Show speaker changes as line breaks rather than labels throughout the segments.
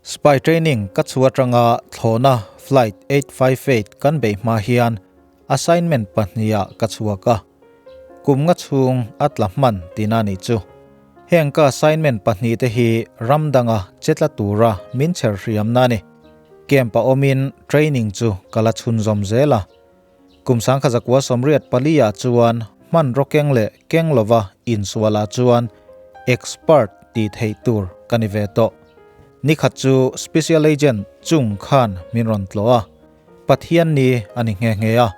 Spy training ka chhu atanga thlawhna flight 858 kan beih hma hian assignment pahniha ka chhuak a. Kum nga chhung a tla hman tihna nih chu. Heng ka assignment pahnihte hi ram danga che tla tura min chher hriamna a ni. Camp a awmin training chu ka la chhunzawm zel a. Kum 1984 ah chuan hmanraw keng leh keng lova insualah chuan expert tih theih tur ka ni ve tawh. Nikhat chu Special Agent Chung khan min rawn tlawh a, Pathian ni a ni nghe nghe a.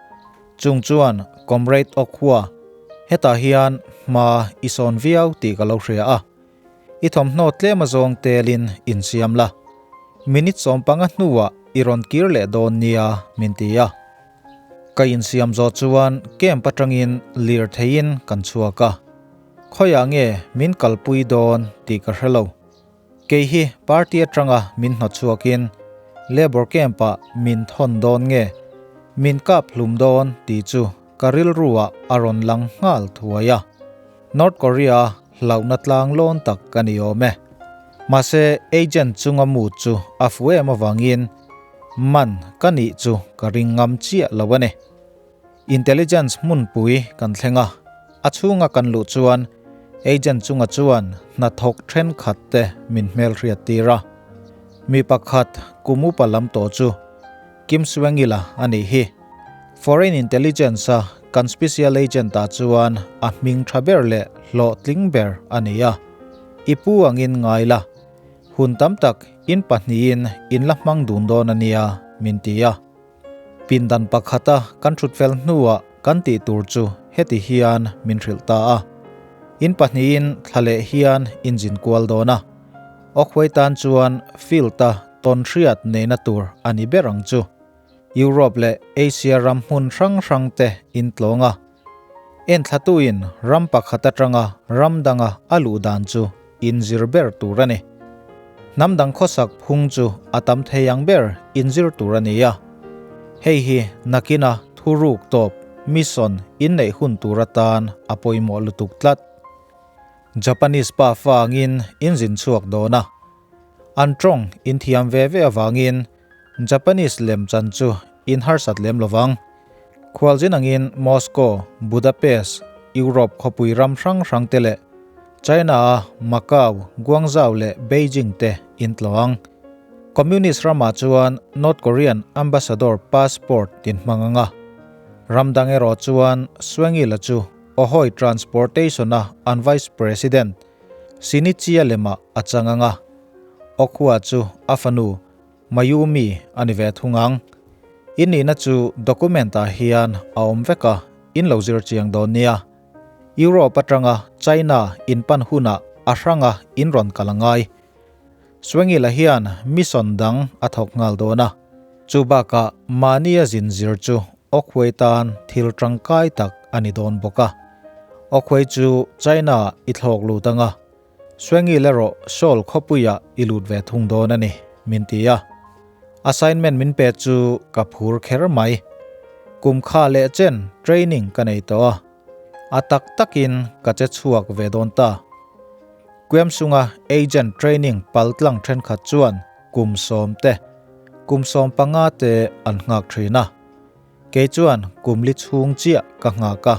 Chung chuan Comrade Okhua, hetah hian hma i sawn viau tih ka lo hria a. I thawmhnaw tlem azawng telin insiam la, minute 15 hnuah i rawn kir leh dawn nia min ti a. Ka insiam zawh chuan camp atangin lir theiin kan chhuak a, khawiah nge min kalpui dawn tih ka hre lo. Kei hi party atanga min hnawtchhuakin labour camp-ah min thawn dawn nge min kap hlum dawn tih chu ka rilruah a rawn lang nghal thuai a. North Korea hlauhna tlang lawn tak ka ni awm e. Mahse agent chunga mu chu a fu em avangin man ka nih chu ka ring ngam chiah lo a ni. Intelligence hmunpui kan thleng a, a chhunga kan luh chuan agent chunga chuan hnathawk thenkhat te min hmelhriat tir a. Mi pakhat kum upa lam tawh chu Kim Swengila a nih hi. Foreign Intelligence a kan Special Agent ah chuan a hming tha ber leh hlawhtling ber a ni a. I pu angin ngai la, hun tam tak in pahnihin in la hmang dun dawn a nia, min ti a. Pindan pakhata kan thut fel hnuah kan tih tur chu heti hian min hrilh ta a. In pahnihin thla leh hian in zin kual dawn a. Awkhuai tan chuan field-a tawn hriat neihna tur a ni ber ang chu. Europe leh Asia ram hmun hrang hrang te in tlawng a. Enthlatuin ram pakhat atanga ram danga a luh dan chu in zir ber tur a ni. Hnam dang khawsak phung chu a tam thei ang ber in zir tur a ni a. Hei hi nakina thuruk tawp mission in neih hun tur atan a pawimawh lutuk tlat. Japanese pa fangin in zin chhuak dawn a. An tawng in thiam ve ve avangin Japanese lem chan chu in harsat lem lovang. Khualzin angin Moscow, Budapest, Europe khawpui ram hrang hrang te leh China a Macau, Guangzhou leh Beijing te in tlawh ang. Communist ramah chuan North Korean ambassador passport in hmang ang a. Ram dang erawh chuan Swengila chu Ohoi Transportation a an vice president Shinichi-a lemah a chang ang a. Okhua chu a fanu Mayumi a ni ve thung ang. In nihna chu document ah hian a awm vek a, in lo zir chiang dawn nia. Europe atanga China in pan hunah a hranga in rawn kal a ngai. Swengila hian mission dang a thawk nghal dawn a, chu bakah mahnia zin zir chu Awkhuai tan thil tangkai tak a ni dawn bawk a. Awkhuai chu China ah i thlawk lut ang a. Swengil erawh Seoul khawpuiah i lut ve thung dawn a ni, min ti a. Assignment min pe chu ka phur kher mai. Kum kha leh chen training ka nei tawh a, a tak takin ka che chhuak ve dawn ta. Kuemsunga agent training paltlang thenkhat chuan kum 10 te, kum 15 te an nghak thin a. Kei chuan kum li chhung chiah ka nghak a.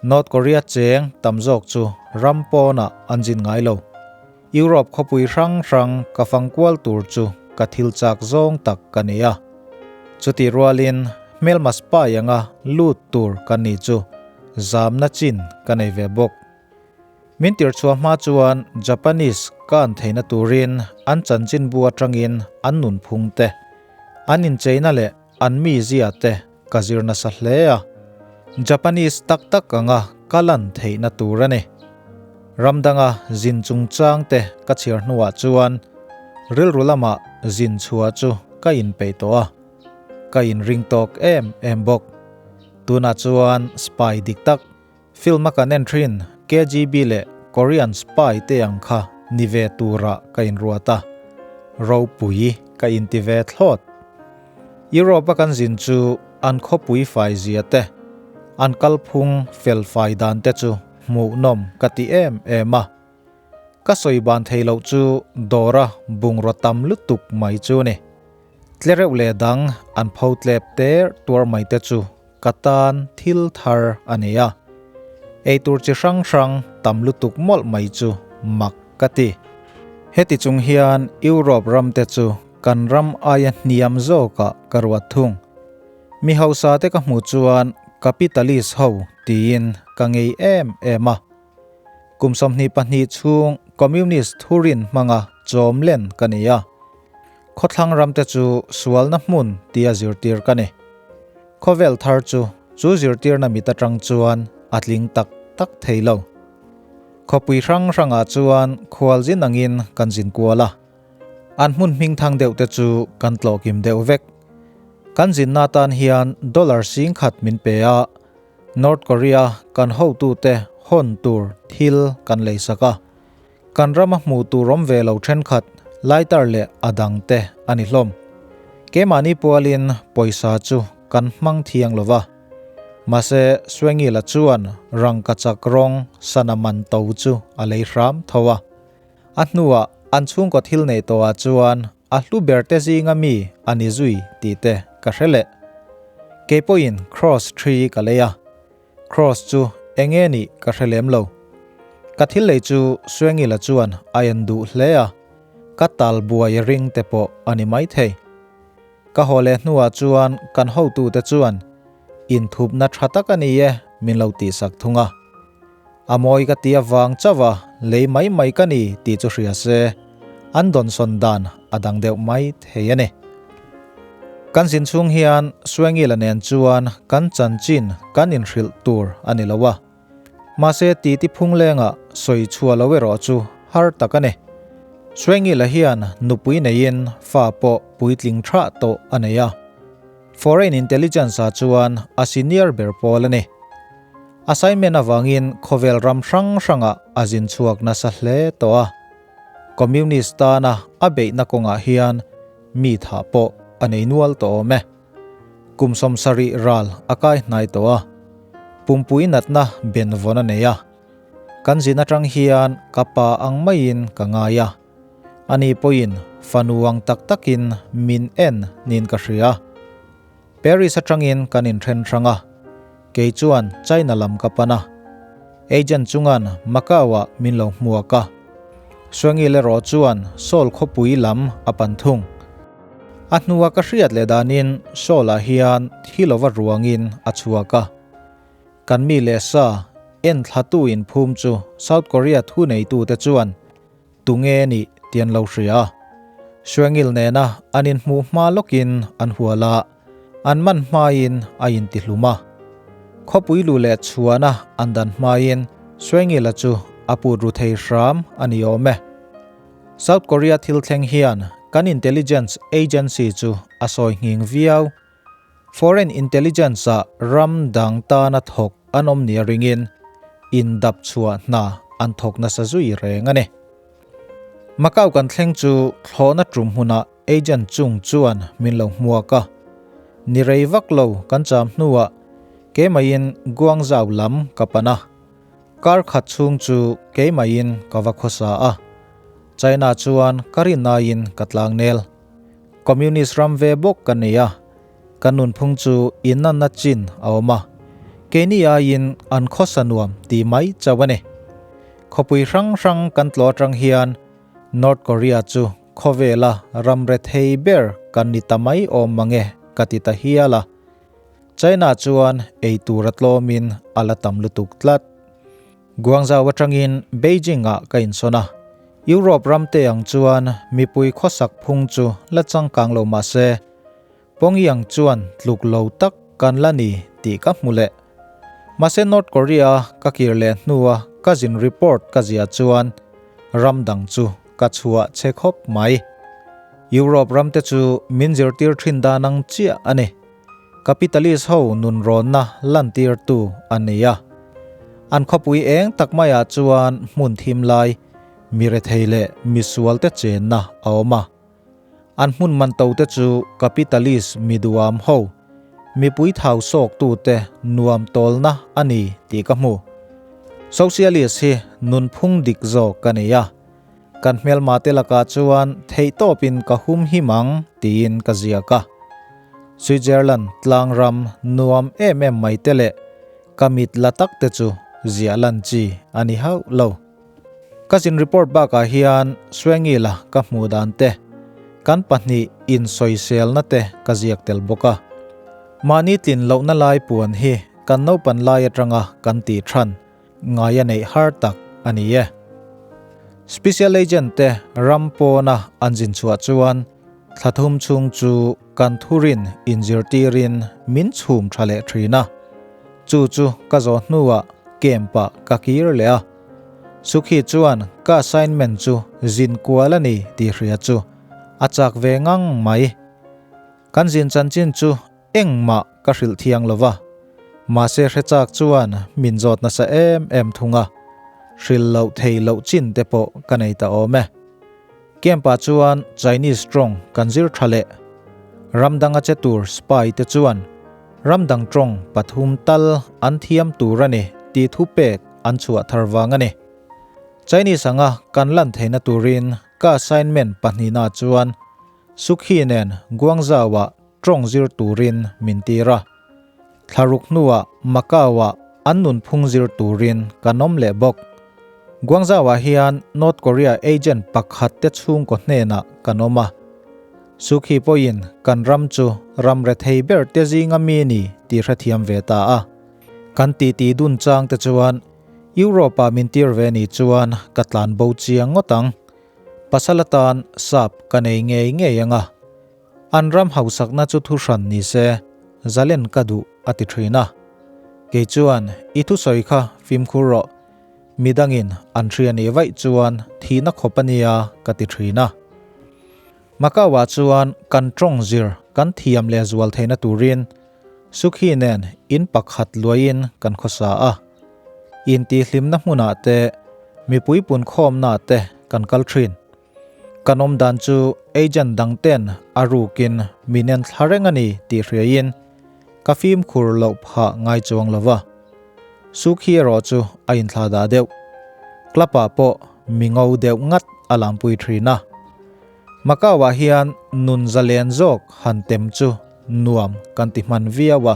North Korea cheng tam zawk chu ram pawnah an zin ngai lo. Europe khawpui hrang hrang ka fang kual tur chu ka thil chak zawng tak ka ni a. Chutih rualin hmelma spy anga lut tur ka ni chu zamna chin ka nei ve bawk. Min tirchhuah hma chuan Japanese ka an theihna turin an chanchinbu atangin an nunphung te, an incheina leh An mizia te ka zir nasa hle a, Japanese tak tak anga ka lan theihna tur a ni. Ram danga zin chungchang te ka chhiar hnuah chuan rilru lamah zin chhuah chu ka inpeih tawh a, ka inring tawk em em bawk. Tunah chuan spy dik tak, film a kan en thin KGB leh Korean spy te ang kha ni ve turah ka inruat a, ropui ka inti ve thlawt. Europe a kan zin chu an khawpui fai zia te, an kalphung fel fai dan te chu hmuhnawm ka ti em em a. Ka sawi ban thei loh chu dawra bungraw tam lutuk mai chu ni. Tlereuh leh dang an pho tlep ter tuar mai te chu ka tan thil thar a ni a. Eitur chi hrang hrang tam lutuk mawlh mai chu mak ka ti. Heti chung hian Europe ram te chu kan ram aia hniam zawkah ka ruat thung. Mi hausa te ka hmuh chuan capitalist ho tiin ka ngei em em a. Kum 22 chhung Communist thurin hmanga chawm len ka ni a. Khawthlang ram te chu sualna hmun tia zirtir ka ni. Khawvel thar chu chu zirtirna mit atang chuan a tling tak tak thei lo. Khawpui hrang hrangah chuan khualzin angin kan zin kual a. An hmun hming thang deuh te chu kan tlawhkim deuh vek. Kan zinna tan hian dollar 10,000 min pe a. North Korea kan hotute hawn tur thil kan leisak a. Kan rama hmuh tur awm ve lo thenkhat lighter leh a dang te a ni hlawm. Keimahni pualin pawisa chu kan hmang thiang lo va. Mahse Swengila chuan rangkachak rawng sana man to chu a lei hram tho a. A hnuah an chhungkaw thil nei tawhah chuan a hlu ber te zinga mi a ni zui tih te ka hre leh. Kei pawhin cross tree ka lei a. Cross chu eng nge nih ka hre lem lo. Ka thil lei chu Swengila chuan a en duh hle a, ka tal buai ring te pawh a ni maithei. Ka haw leh hnuah chuan kan hotute chuan inthupna tha tak a ni e min lo tihsak thung a. A mawi ka ti avang chauh a, lei mai mai ka ni tih chu hria se, an dawnsawn dan a dang deuh mai thei a ni. Kan zin chhung hian Swengila nen chuan kan chanchin kan inhrilh tur a ni lo a. Mahse titi phung lengah sawi chhuah lo erawh chu har tak a ni. Swengila hian nupui neiin fa pawh puitling thah tawh a nei a. Foreign Intelligence ah chuan a senior ber pawl a ni. Assignment avangin khawvel ram hrang hrangah a zin chhuak nasa hle tawh a. Communist tana a beihna kawngah hian mi thah pawh a nei nual tawh awm e. Kum 70 ral a kai hnai tawh a. Pumpui natna ben vawn a nei a. Kan zin atang hian ka pa ang maiin ka ngai a. Ani pawhin fanu ang tak takin min en niin ka hria. Paris atangin kan inthen hrang a, kei chuan China lam ka pan a. Agent chungan Macau-ah min lo hmuak a. Swengil erawh chuan Seoul khawpui lam a pan thung. A hnua ka hriat leh danin Seoul-ah hian thi lova ruangin a chhuak a. Kan mi leh sa en thlatu inphum chu South Korea thuneitute chuan Tunge nih ti an lo hria. Swengil nena an inhmuh hma lawkin an hual a, an man hmain a intihlum a. Khawpui lu leh chhuana an dan hmain Swengila chu a put ru thei hram a ni awm e. South Korea thil thleng hian kan intelligence agency chu a sawi nghing viau. Foreign intelligence-ah ram dang tana thawk an awm nia ringin indap chhuah hna an thawk nasa zui reng a ni. Macau kan thleng chu thlawhna tum hmunah agent chung chuan min lo hmuak a. Ni rei vak lo kan cham hnuah keimaiin Guangzhou lam ka pan a. Kar khat chhung chu keimaiin ka va khawsa a. China chuan ka rinaiin ka tlang nel. Communist ram ve bawk ka nei a, ka nunphung chu inanna chin a awm a, keini aiin an khawsa nuam tih mai chauh a ni. Khawpui hrang hrang kan tlawh atang hian North Korea chu khawvela ram rethei ber kan ni ta mai awm mange ka ti ta hial a. China chuan ei tur a tlawmin a la tam lutuk tlat. Guangzhou atangin Beijing ah ka insawn a, Europe ram te ang chuan mipui khawsak phung chu la changkang lo mah se, Pyongyang chuan tluk lo tak kan la ni tih ka hmu leh. Mahse North Korea ka kir leh hnua ka zin report ka ziah chuan ram dang chu ka chhuah che khawp mai. Europe ram te chu min zirtir thin dan ang chiah a ni. Capitalist ho nunrawnna lantirtu a ni a. An khawpui eng tak maiah chuan hmun thim lai, mi rethei leh misualte chenna a awm a. An hmun man tote chu capitalist mi duam ho, mipui thau sawktute nuam tawlna a ni tih ka hmu. Socialist hi nunphung dik zawk ka nei a. Kan hmelmate lakah chuan theihtawpin ka hum him ang tiin ka ziak a. Switzerland tlangram nuam em em mai te leh ka mit la tak te chu ziah lan chi a ni hauh lo. Ka zin report bakah hian Swengila ka hmuh dan te, kan pahnih insawiselna te ka ziak tel bawk a. Mahni tlin lohna lai puan hi kan naupan lai atanga kan tih than ngai a neih har tak a ni e. Special Agent te ram pawna an zin chhuah chuan thla thum chhung chu kan thurin inzirtirin min chhum tha leh thin a. Chu chu ka zawh hnuah camp ah ka kir leh a. Sukhi chuan ka assignment chu zin kual a ni tih hria chu a chak ve ngang mai. Kan zin chanchin chu Engmah ka hrilh thiang lo va, mahse hrechak chuan min zawt nasa em em thung a, hrilh loh thei loh chin te pawh ka nei ta awm e. Camp-ah chuan Chinese tawng kan zir tha leh. Ram danga che tur spy te chuan ram dang tawng pathum tal an thiam tur a ni tih thu pek an chhuah thar vang a ni. Chinese anga kan lan theihna turin ka assignment pahnihna chuan Sukhi nen Guangzhou-ah tawng zir turin min tir a. Thlaruk hnuah Macau-ah an nunphung zir turin kan awm leh bawk. Guangzhou-ah hian North Korea agent pakhat te chhungkaw hnenah kan awm a. Sukhi pawhin kan ram chu ram rethei ber te zinga mi ni tih hrethiam ve ta a. Kan titi dun chang te chuan Europe-ah min tir ve ni chuan ka tlan bo chiang ngawt ang. Pasal atan sap ka nei ngei ngei ang a. An ram hausakna chu thu hran ni se, zalen ka duh a ti thin a. Kei chuan i thusawi kha fimkhur rawh, midangin an hria nih vaih chuan thihna khawp a nia ka ti thin a. Macau-ah chuan kan tawng zir kan thiam leh zual theihna turin Sukhi nen in pakhat luaiin kan khawsa a. Intihhlimna hmunah te, mipui punkhawmnaah te kan kal thin. Kan awm dan chu agent dang ten a rukin min en thla reng a ni tih hriaiin ka fimkhur loh phah ngai chuang lo va. Sukhi erawh chu a inthla dah deuh. Club ah pawh mi ngo deuh ngat a lampui thin a. Macau ah hian nun zalen zawk han tem chu nuam kan ti hman viau a.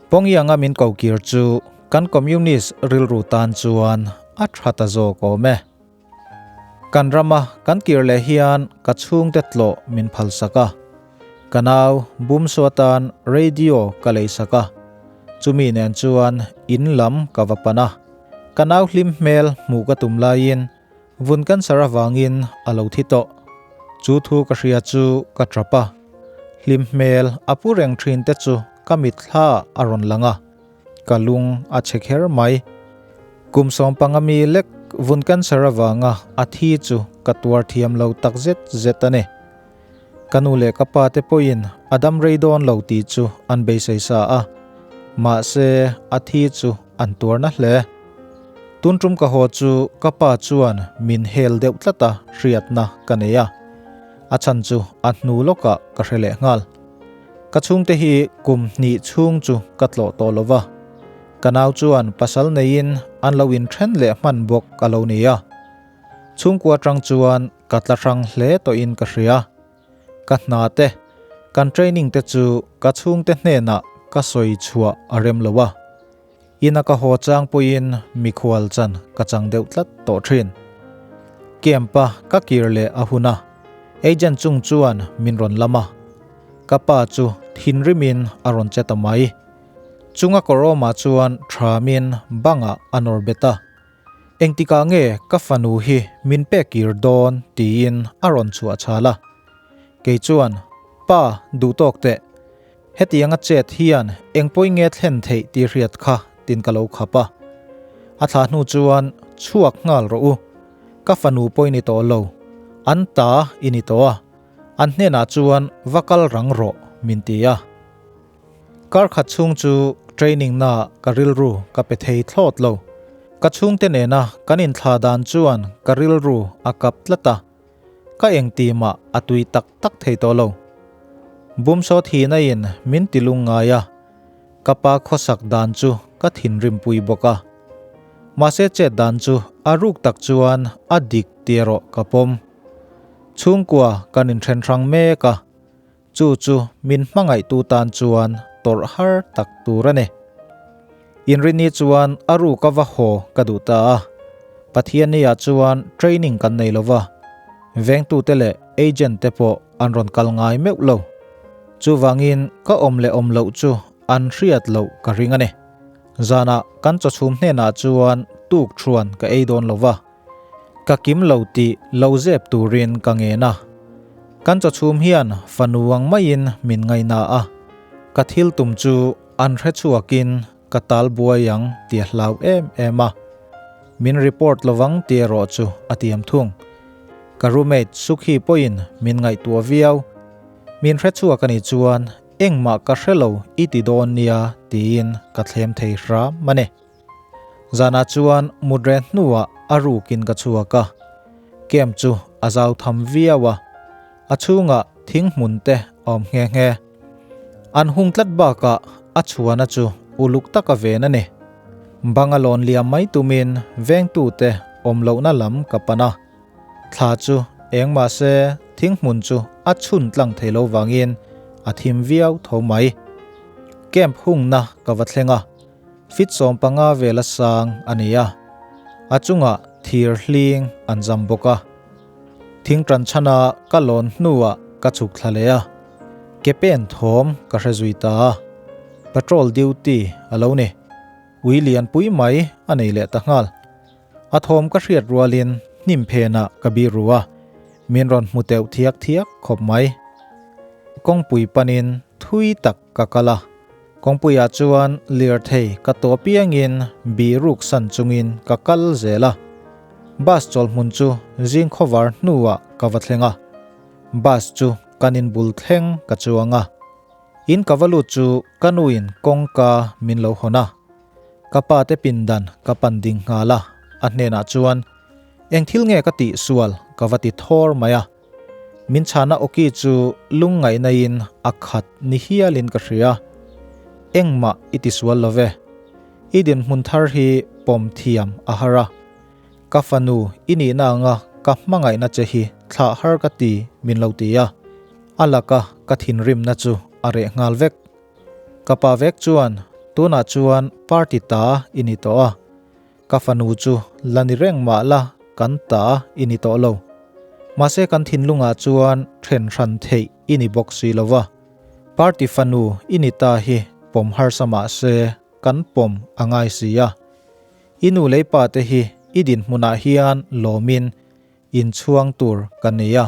Pyongyang a min kokir chu kan communist rilru tan chuan a tha ta zawk awm e. Kan rama kan kir leh hian ka chhungte tlawh min phalsak a, ka nau bumsaw atan radio ka leisak a, chumi nen chuan in lam ka va pan a, ka nau hlim hmel hmuh ka tum laiin vun cancer avangin a lo thi tawh. Chu thu ka hria chu ka tap a, hlim hmel a pu reng thin te chu ka mitthla a rawn lang a. Ka lung a chhe kher mai. Kum 15 mi lek vun cancer avanga a thi chu ka tuar thiam lo tak zet zet a ni. Ka nu leh ka pa te pawhin a dam rei dawn lo tih chu an beisei sa a, mahse a thi chu an tuar na hle. Tun tum ka haw chu ka pa chuan min hel deuh tlat a hriatna ka nei a, a chhan chu a hnu lawkah ka hre leh nghal. Ka chhungte hi kum hnih chhung chu ka tlawh tawh lo va, ka nau chuan pasal neiin an lo inthen leh hman bawk a lo ni a. Chhungkua atang chuan ka tla hrang hle tawhin ka hria. Ka hna te, kan training te chu ka chhungte hnenah ka sawi chhuah a rem lo a. Ina ka haw chang pawhin mikhual chan ka chang deuh tlat tawh thin. Camp-a ka kir leh a hun a, agent chung chuan min rawn lam a. Ka pa chu thinrimin a rawn che ta mai. Chunga kawrawmah chuan thamin bangah a nawr bet a. Engtikah nge ka fanu hi min pek kir dawn tiin a rawn chhuah chhal a. Kei chuan, Pa, duhtawk teh. Hetianga chet hian eng pawi nge thlen theih tih hriat kha tin ka lo khap a. A thlah hnu chuan chhuak nghal rawh u. Ka fanu pawi ni tawh lo. An ta i ni tawh a. An hnenah chuan va kal rang rawh min ti a. Kar khat chhung chu training na ka rilru ka pe thei thlawt lo. Ka chhungte nena kan inthlah dan chuan ka rilru a kap tlat a. Ka engtimah a tui tak tak thei tawh lo. Bumsaw thihna in min ti lung ngai a, ka pa khawsak dan chu ka thinrim pui bawk a. Mahse chet dan chu A ruk tak chuan a dik tih erawh ka pawm. Chhungkua kan inthen hrang mek a, chu chu min hmangaihtu tan chuan tawrh har tak tur a ni. Inrini chuan a ruk a va haw ka duh ta a, Pathianni-ah chuan training kan nei lo va, vengtute leh agent te pawh an rawn kal ngai meuh lo. Chuvangin ka awm leh awm loh chu an hriat loh ka ring a ni. Zanah kan chawchhum hnenah chuan tuk thuan ka ei dawn lo va, ka kim lo tih lo zep turin ka ngen a. Kan chawchhum hian fanu ang maiin min ngaina a, ka thil tum chu an hre chhuakin ka tal buai ang tih a hlau em em a. Min report lovang tih erawh chu a tiam thung. Ka roommate Sukhi pawhin min ngaihtuah viau. Min hre chhuak a nih chuan engmah ka hre lo i ti dawn nia tiin ka thlem thei hram a ni. Zanah chuan mut reh hnuah a rukin ka chhuak a, camp chu a zau tham viau a, a chhungah thing hmun te a awm nghe nghe. An hung tlat bakah a chhuana chu uluk taka ven a ni. Banga lawn liam mai tumin vengtute awm lohna lam ka pan a, thla chu eng mah se thing hmun chu a chhun tlang thei lo vangin a thim viau tho mai. Camp hungna ka va thleng a. Fit 15 vela sang a ni a, a chungah thir hling an zam bawk a. Thing tan chhana ka lawn hnuah ka chhuk thla leh a, ke pen thawm ka hre zui ta a, patrol duty a lo ni. Ui lian pui mai a nei leh ta nghal. A thawm ka hriat rualin hnim phenah ka bir ru a, min rawn hmu teuh thiak thiak khawp mai. Kawngpui panin thui tak ka kal a. Kawngpuiah chuan lirthei ka tawh apiangin bihruk san chungin ka kal zel a. Bus chawlhmun chu zing khawvar hnuah ka va thleng a. Bus chu kan in bul thleng ka chuang a. In ka va lut chu ka nuin kawngka min lo hawn a. Ka pa te pindan ka pan ding nghal a, a hnenah chuan, Eng thil nge ka tih sual ka va ti thawr mai a. Min chhana awki chu lungngaihna-in a khat ni hialin ka hria. Engmah i tisual lo ve. I dinhmun thar hi pawm thiam a har a. Ka fanu i nihna anga ka hmangaihna che hi thlah har ka ti min lo ti a. A laka ka thinrimna chu a reh nghal vek. Ka pa vek chuan tunah chuan party ta i ni tawh a. Ka fanu chu la ni reng mah la kan ta i ni tawh lo. Mahse kan thinlungah chuan then hran theih i ni bawk si lo va. Party fanu i ni ta hi pawm harsa mah se kan pawm a ngai si a. I nu lei pa te hi i dinhmunah hian lawmin inchhuang tur ka nei a.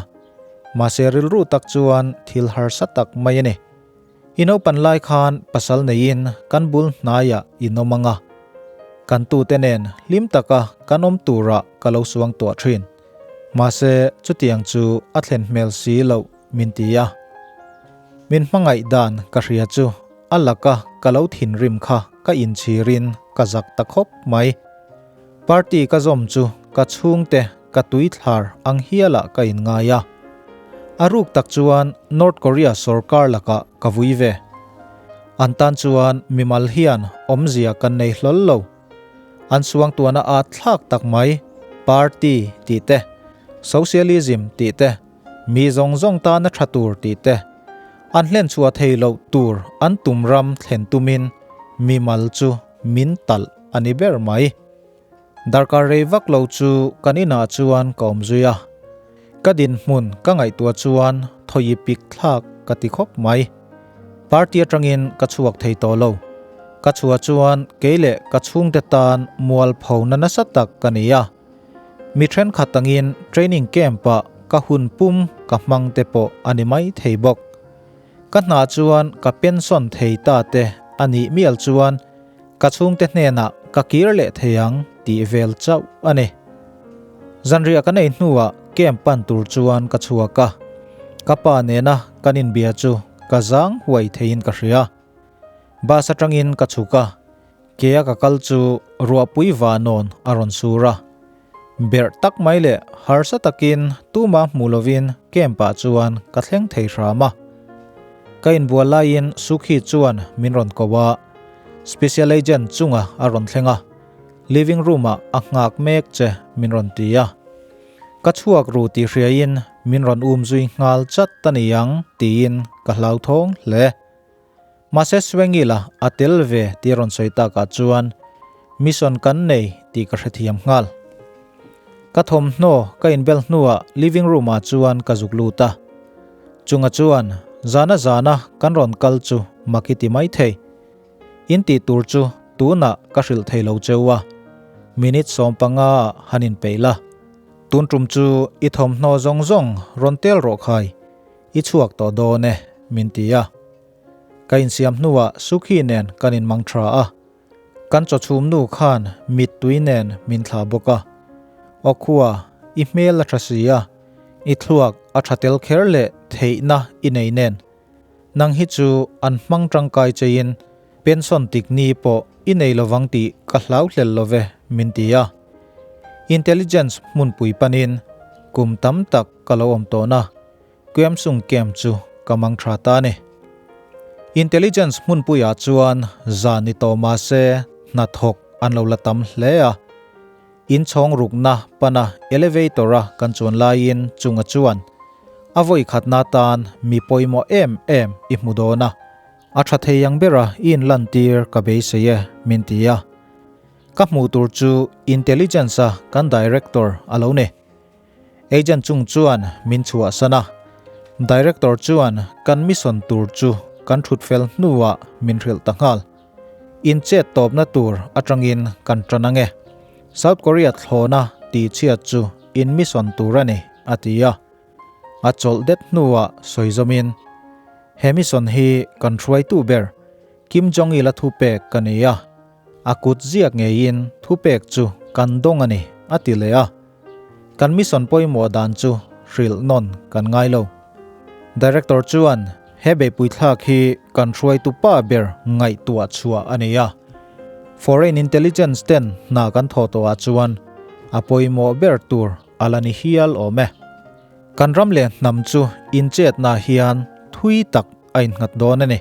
Mahse rilru tak chuan thil harsa tak mai a ni. I naupan lai khan pasal neiin kan bul hnaiah in awm ang a, kan tute nen hlim taka kan awm turah ka lo suang tuah thin. Mahse chutiang chu a thlen hmel si loh min ti a. Min hmangaih dan ka hria chu a laka ka lo thinrim kha ka inchhirin ka zak ta khawp mai. Party ka zawm chu ka chhungte ka tuithlar ang hialah ka inngai a. A ruk tak chuan North Korea sorkar lakah ka vui ve. An tan chuan mimal hian awmzia kan nei hlawl lo. An suangtuahna at thlak tak mai, party tih te, socialism tih te, mi zawng zawng tana tha tur tih te, an hlenchhuah thei loh tur an tum ram thlen tumin mimal chu min talh a ni ber mai. Darkar rei vak lo chu kan inah chuan ka awm zui a, ka dinhmun ka ngaihtuah chuan thawi pik thlak ka ti khawp mai. Party atangin ka chhuak thei tawh lo. Ka chhuah chuan kei leh ka chhungte tan mualpho na nasa tak ka ni a. Mi thenkhat angin training camp-ah ka hun pum ka hmang te pawh a ni mai thei bawk. Ka hna chuan ka pension thei ta te a nih mial chuan Ka chhungte hnenah ka kir leh thei ang tih vel chauh a ni. Zanriah kan ei hnuah camp pan tur chuan ka chhuak a, ka pa nena kan inbia chu ka zang huai theiin ka hria. Bus atangin ka chhuk a, kea ka kal chu ruahpui vanawn a rawn sur a. Berh tak mai leh harsa takin tuma hmu lovin camp-ah chuan ka thleng thei hram a. Ka inbual laiin Sukhi chuan min rawn ko a, Special Agent chunga a rawn thleng a. Living room ah a nghak mek che min rawn ti a. Ka chhuak ru tih hriain min rawn um zui nghal chat a ni ang tiin ka hlauthawng hle. Mahse Swengila a tel ve tih rawn sawi takah chuan mission kan nei tih ka hrethiam nghal. Ka thawmhnaw ka inbel hnuah living room ah chuan ka zuk lut a. Chunga chuan zana zana kan rawn kal chu mak i ti maithei. In tih tur chu tunah ka hrilh thei lo cheu a, minute 15 ah han inpeih la. Tun tum chu i thawmhnaw zawng zawng rawn tel rawh khai, i chhuak tawh dawn e, min ti a. Ka insiam hnuah Sukhi nen kan inmang tha a, kan chawchhum nu khan mittui nen min thlah bawk a. Awkhua, i hmel a tha si a, i thluak a tha tel kher leh theihna i nei nen. Nang hi chu an hmang tangkai cheiin pension tik ni pawh i nei lovang tih ka hlau hlel lo ve, min ti a. Intelligence hmunpui panin kum tam tak ka lo awm tawhna Kwemsung Camp chu ka mang tha ta a ni. Intelligence hmunpuiah chuan zan ni tawh mah se hnathawk an lo la tam hle a. Inchhawng rukna pana elevator-a kan chuan laiin chunga chuan a vawi khatna atan mi pawimawh em em i hmu dawn a, a tha thei ang bera i inlantir ka beisei e, min ti a. Ka hmuh tur chu Intelligence-a kan Director a lo ni. Agent chung chuan min chhuahsan a, Director chuan kan mission tur chu kan thut fel hnuah min hrilh ta nghal. In chet tawpna tur atangin kan tan ange. South Korea thlawna tihchhiat chu in mission tur a ni, a ti a. A chawlh det hnuah sawi zawmin, He mission hi kan hruaitu ber Kim Jong-il a thupek ka ni a, a kut ziak ngeiin thupek chu kan dawng a ni, a ti leh a. Kan mission pawimawh dan chu hrilh nawn kan ngai lo. Director chuan he beihpui thlak hi kan hruaitu pa ber ngaihtuah chhuah a ni a. Foreign intelligence ten hna kan thawh tawhah chuan a pawimawh ber tur a la ni hial awm e. Kan ram leh hnam chu inchetna hian thui tak a innghat dawn a ni.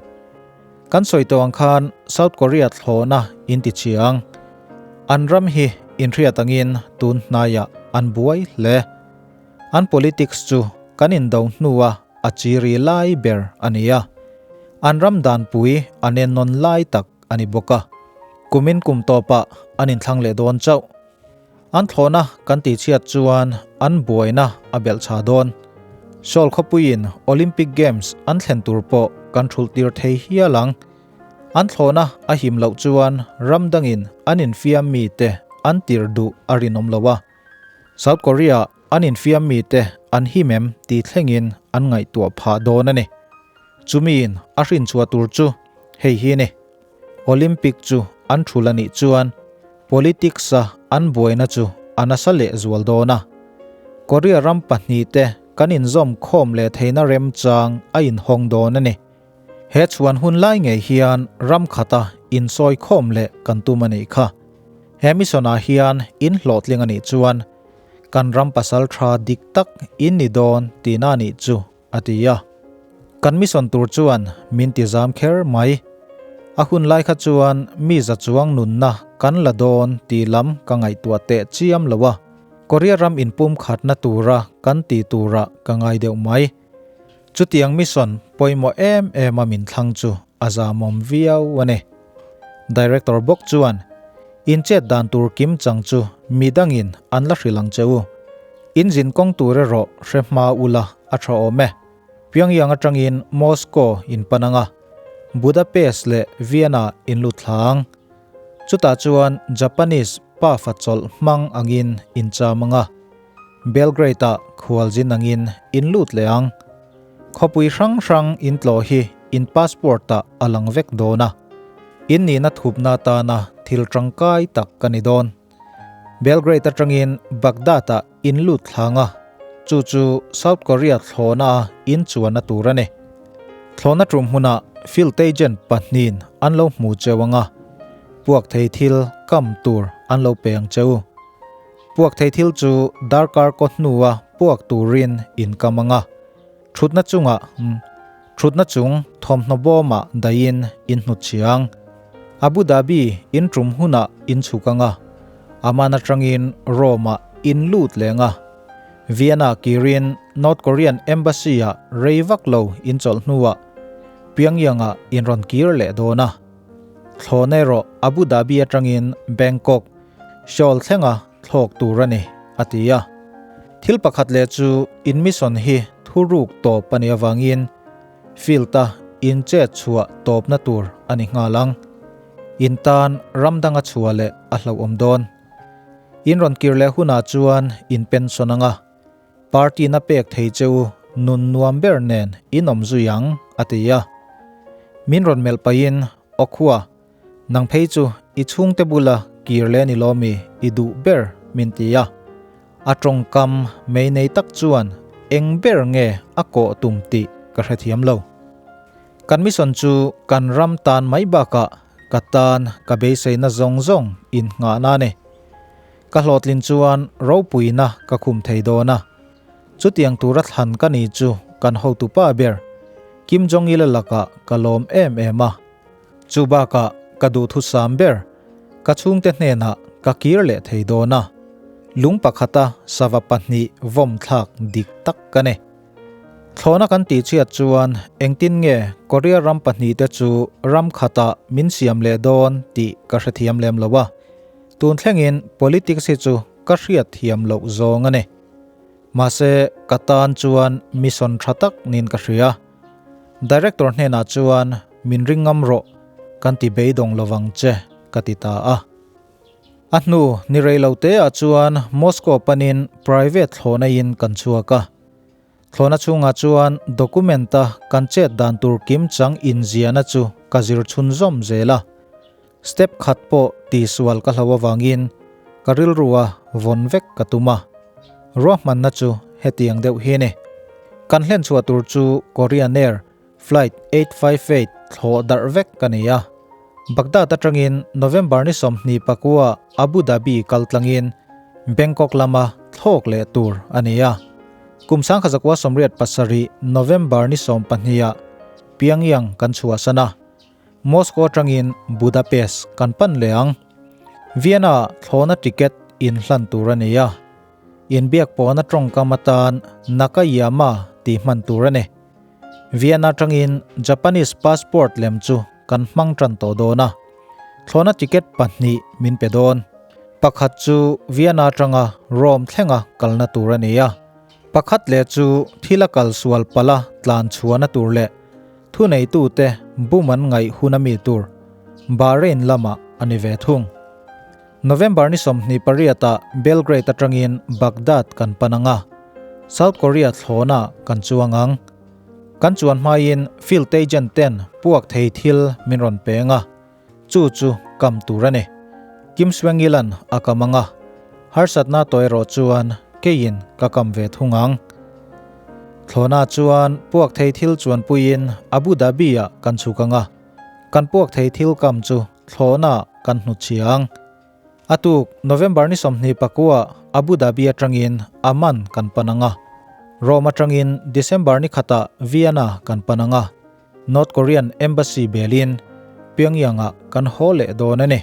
Kan sawi tawh ang khan South Korea thlawhna in ti chiang. An ram hi inhriat angin tun hnaiah an buai hle. An politics chu kan indo hnua a chiri lai ber a ni a. An ram danpui a nen nawn lai tak a ni bawk a. Kumin kum tawpah an inthlang leh dawn chauh. An thlawhna kan tihchhiat chuan an buaina a belh chha dawn. Seoul khawpuiin Olympic Games an thlen tur pawh kan thulh tir thei hial ang. An thlawhna a him loh chuan ram dangin an infiam mite an tir duh a rinawm lo a. South Korea an infiam mite an him em tih thlengin an ngaihtuah phah dawn a ni. Chumiin a hrinchhuah tur chu hei hi a ni. Olympic chu an thul a nih chuan politics-a an buaina chu a nasa leh zual dawn a. Korea ram pahnihte kan inzawm khawm leh theihna remchang a inhawng dawn a ni. He chhuan hun lai ngei hian ram khata insawi khawm leh kan tum a nih kha. He mission-ah hian in hlawhtling a nih chuan kan ram pasal tha dik tak in ni dawn tihna a nih chu. A ti a. Kan mission tur chuan min ti zam kher mai. A hun lai kha chuan mi za chuang nunna kan la dawn tih lam ka ngaihtuah teh chiam lo a, Korea ram inpum khatna tura kan tih turah ka ngai deuh mai. Chutiang mission pawimawh em em a min thlang chu a zamawm viau a ni. Director bawk chuan in chet dan tur kim chang chu midangin an la hrilh ang che u. In zin kawng tur erawh hre hma ula a tha awm e. Pyongyang atangin Moscow in pan ang a, Budapest leh Vienna in lut thla ang. Chutah chuan Japanese pafa chawlh hmang angin in cham ang a, Belgrade-ah khualzin angin in lut leh ang. Khawpui hrang hrang in tlawh hi in passport-ah a lang vek dawn a, in nihna thupna atana thil tangkai tak ka ni dawn. Belgrade atangin Baghdad-ah in lut thlang a, chu chu South Korea thlawhna-a in chuanna tur a ni. Thlawhna tum hmunah field agent pahnihin an lo hmu cheu ang a, puak thei thil kam tur an lo pe ang cheu. Puak thei thil chu darkar kaw hnua puak turin in kam ang a, thutna chungah thutna chung thawmhnaw bawmah dahin in hnutchhiang. Abu Dhabi in tum hunah in chhuk ang a. Amman atangin Rome-ah in lut leng a. Vienna kirin North Korean Embassy-ah rei vak lo in chawlh hnuah Pyongyang-ah in rawn kir leh dawn a. Thlawhna erawh Abu Dhabi atangin Bangkok, Seoul thlenga thlawk tur a ni, a ti a. Thil pakhat leh chu in mission hi thuruk tawp a nih avangin field-a in chet chhuah tawpna tur a ni nghal ang. In tan ram danga chhuah leh a hlauhawm dawn. In rawn kir leh hunah chuan in pension anga party na pek thei che u nun nuam ber nen in awm zui ang, a ti a. Min rawn melh pahin, Awkhua, nang phei chu i chhungte bula kir leh ni lawmi i duh ber, min ti a. A tawngkam mei nei tak chuan eng ber nge a kawh tum tih ka hrethiam lo. Kan mission chu kan ram tan mai bakah ka tan ka beiseina zawng zawng innghahna a ni. Ka hlawhtlin chuan ropuina ka khum thei dawn a. Chutiang tura thlan ka ni chu kan hotupa ber Kim Jong-il-a lakah ka lawm em em a. Chu bakah ka duhthusam ber ka chhungte hnenah ka kir leh thei dawn a. Lung pakhata sava pahnih vawm thlak dik tak ka ni. Thlawhna kan tih chhiat chuan engtin nge Korea ram pahnihte chu ram khatah min siam leh dawn tih ka hrethiam lem lo a. Tun thlengin politics hi chu ka hriat thiam loh zawng a ni. Mahse ka tan chuan mission tha tak niin ka hria. Director hnenah chuan min ring ngam rawh, kan ti beidawng lovang che ka ti ta a. A hnu ni rei lo te ah chuan Moscow panin private thlawhna in kan chhuak a. Thlawhna chhungah chuan document a kan chet dan tur kim chang inziahna chu ka zir chhunzawm zel a. Step khat pawh tihsual ka hlo avangin ka rilru a vawn vek ka tum a. Ruahmanna chu hetiang deuh hi a ni. Kan hlen chhuah tur chu Korean Air Flight 858 thlawh darh vek ka ni a. Baghdad atangin November ni 29 Abu Dhabi kal tlangin Bangkok lama thlawk leh tur a ni a. Kum 1987 November ni 12 Pyongyang kan chhuahsan a. Moscow atangin Budapest kan pan leh ang. Vienna thlawhna ticket inhlan tur a ni a. Inbiak pawhna tawngkam atan Nakayama tih hman tur a ni. Vienna atangin Japanese passport lem chu kan hmang tan tawh dawn a. Thlawhna ticket pahnih min pe dawn. Pakhat chu Vienna atanga Rome thlenga kalna tur a ni a. Pakhat leh chu thil a kal sual pala tlan chhuahna tur leh thuneitute bum an ngaih hun ami tur Bahrain lamah a ni ve thung. November ni 28 ah Belgrade atangin Baghdad kan pan ang a, South Korea thlawna kan chuang ang. Kan chuan hmain field agent ten puak thei thil min rawn peng a, chu chu kam tur a ni. Kim Swengilan a kam ang a, harsatna tawh erawh chuan keiin ka kam ve thung ang. Thlawna chuan puak thei thil chuanpuiin Abu Dhabi ah kan chhuk ang a, kan puak thei thil kam chu thlawhna kan hnu chiang. A tuk November ni 29 Abu Dhabi atangin Amman kan pan ang a. Rome atangin December ni khatah Vienna kan pan ang a. North Korean Embassy belin Pyongyang-ah kan haw leh dawn a ni.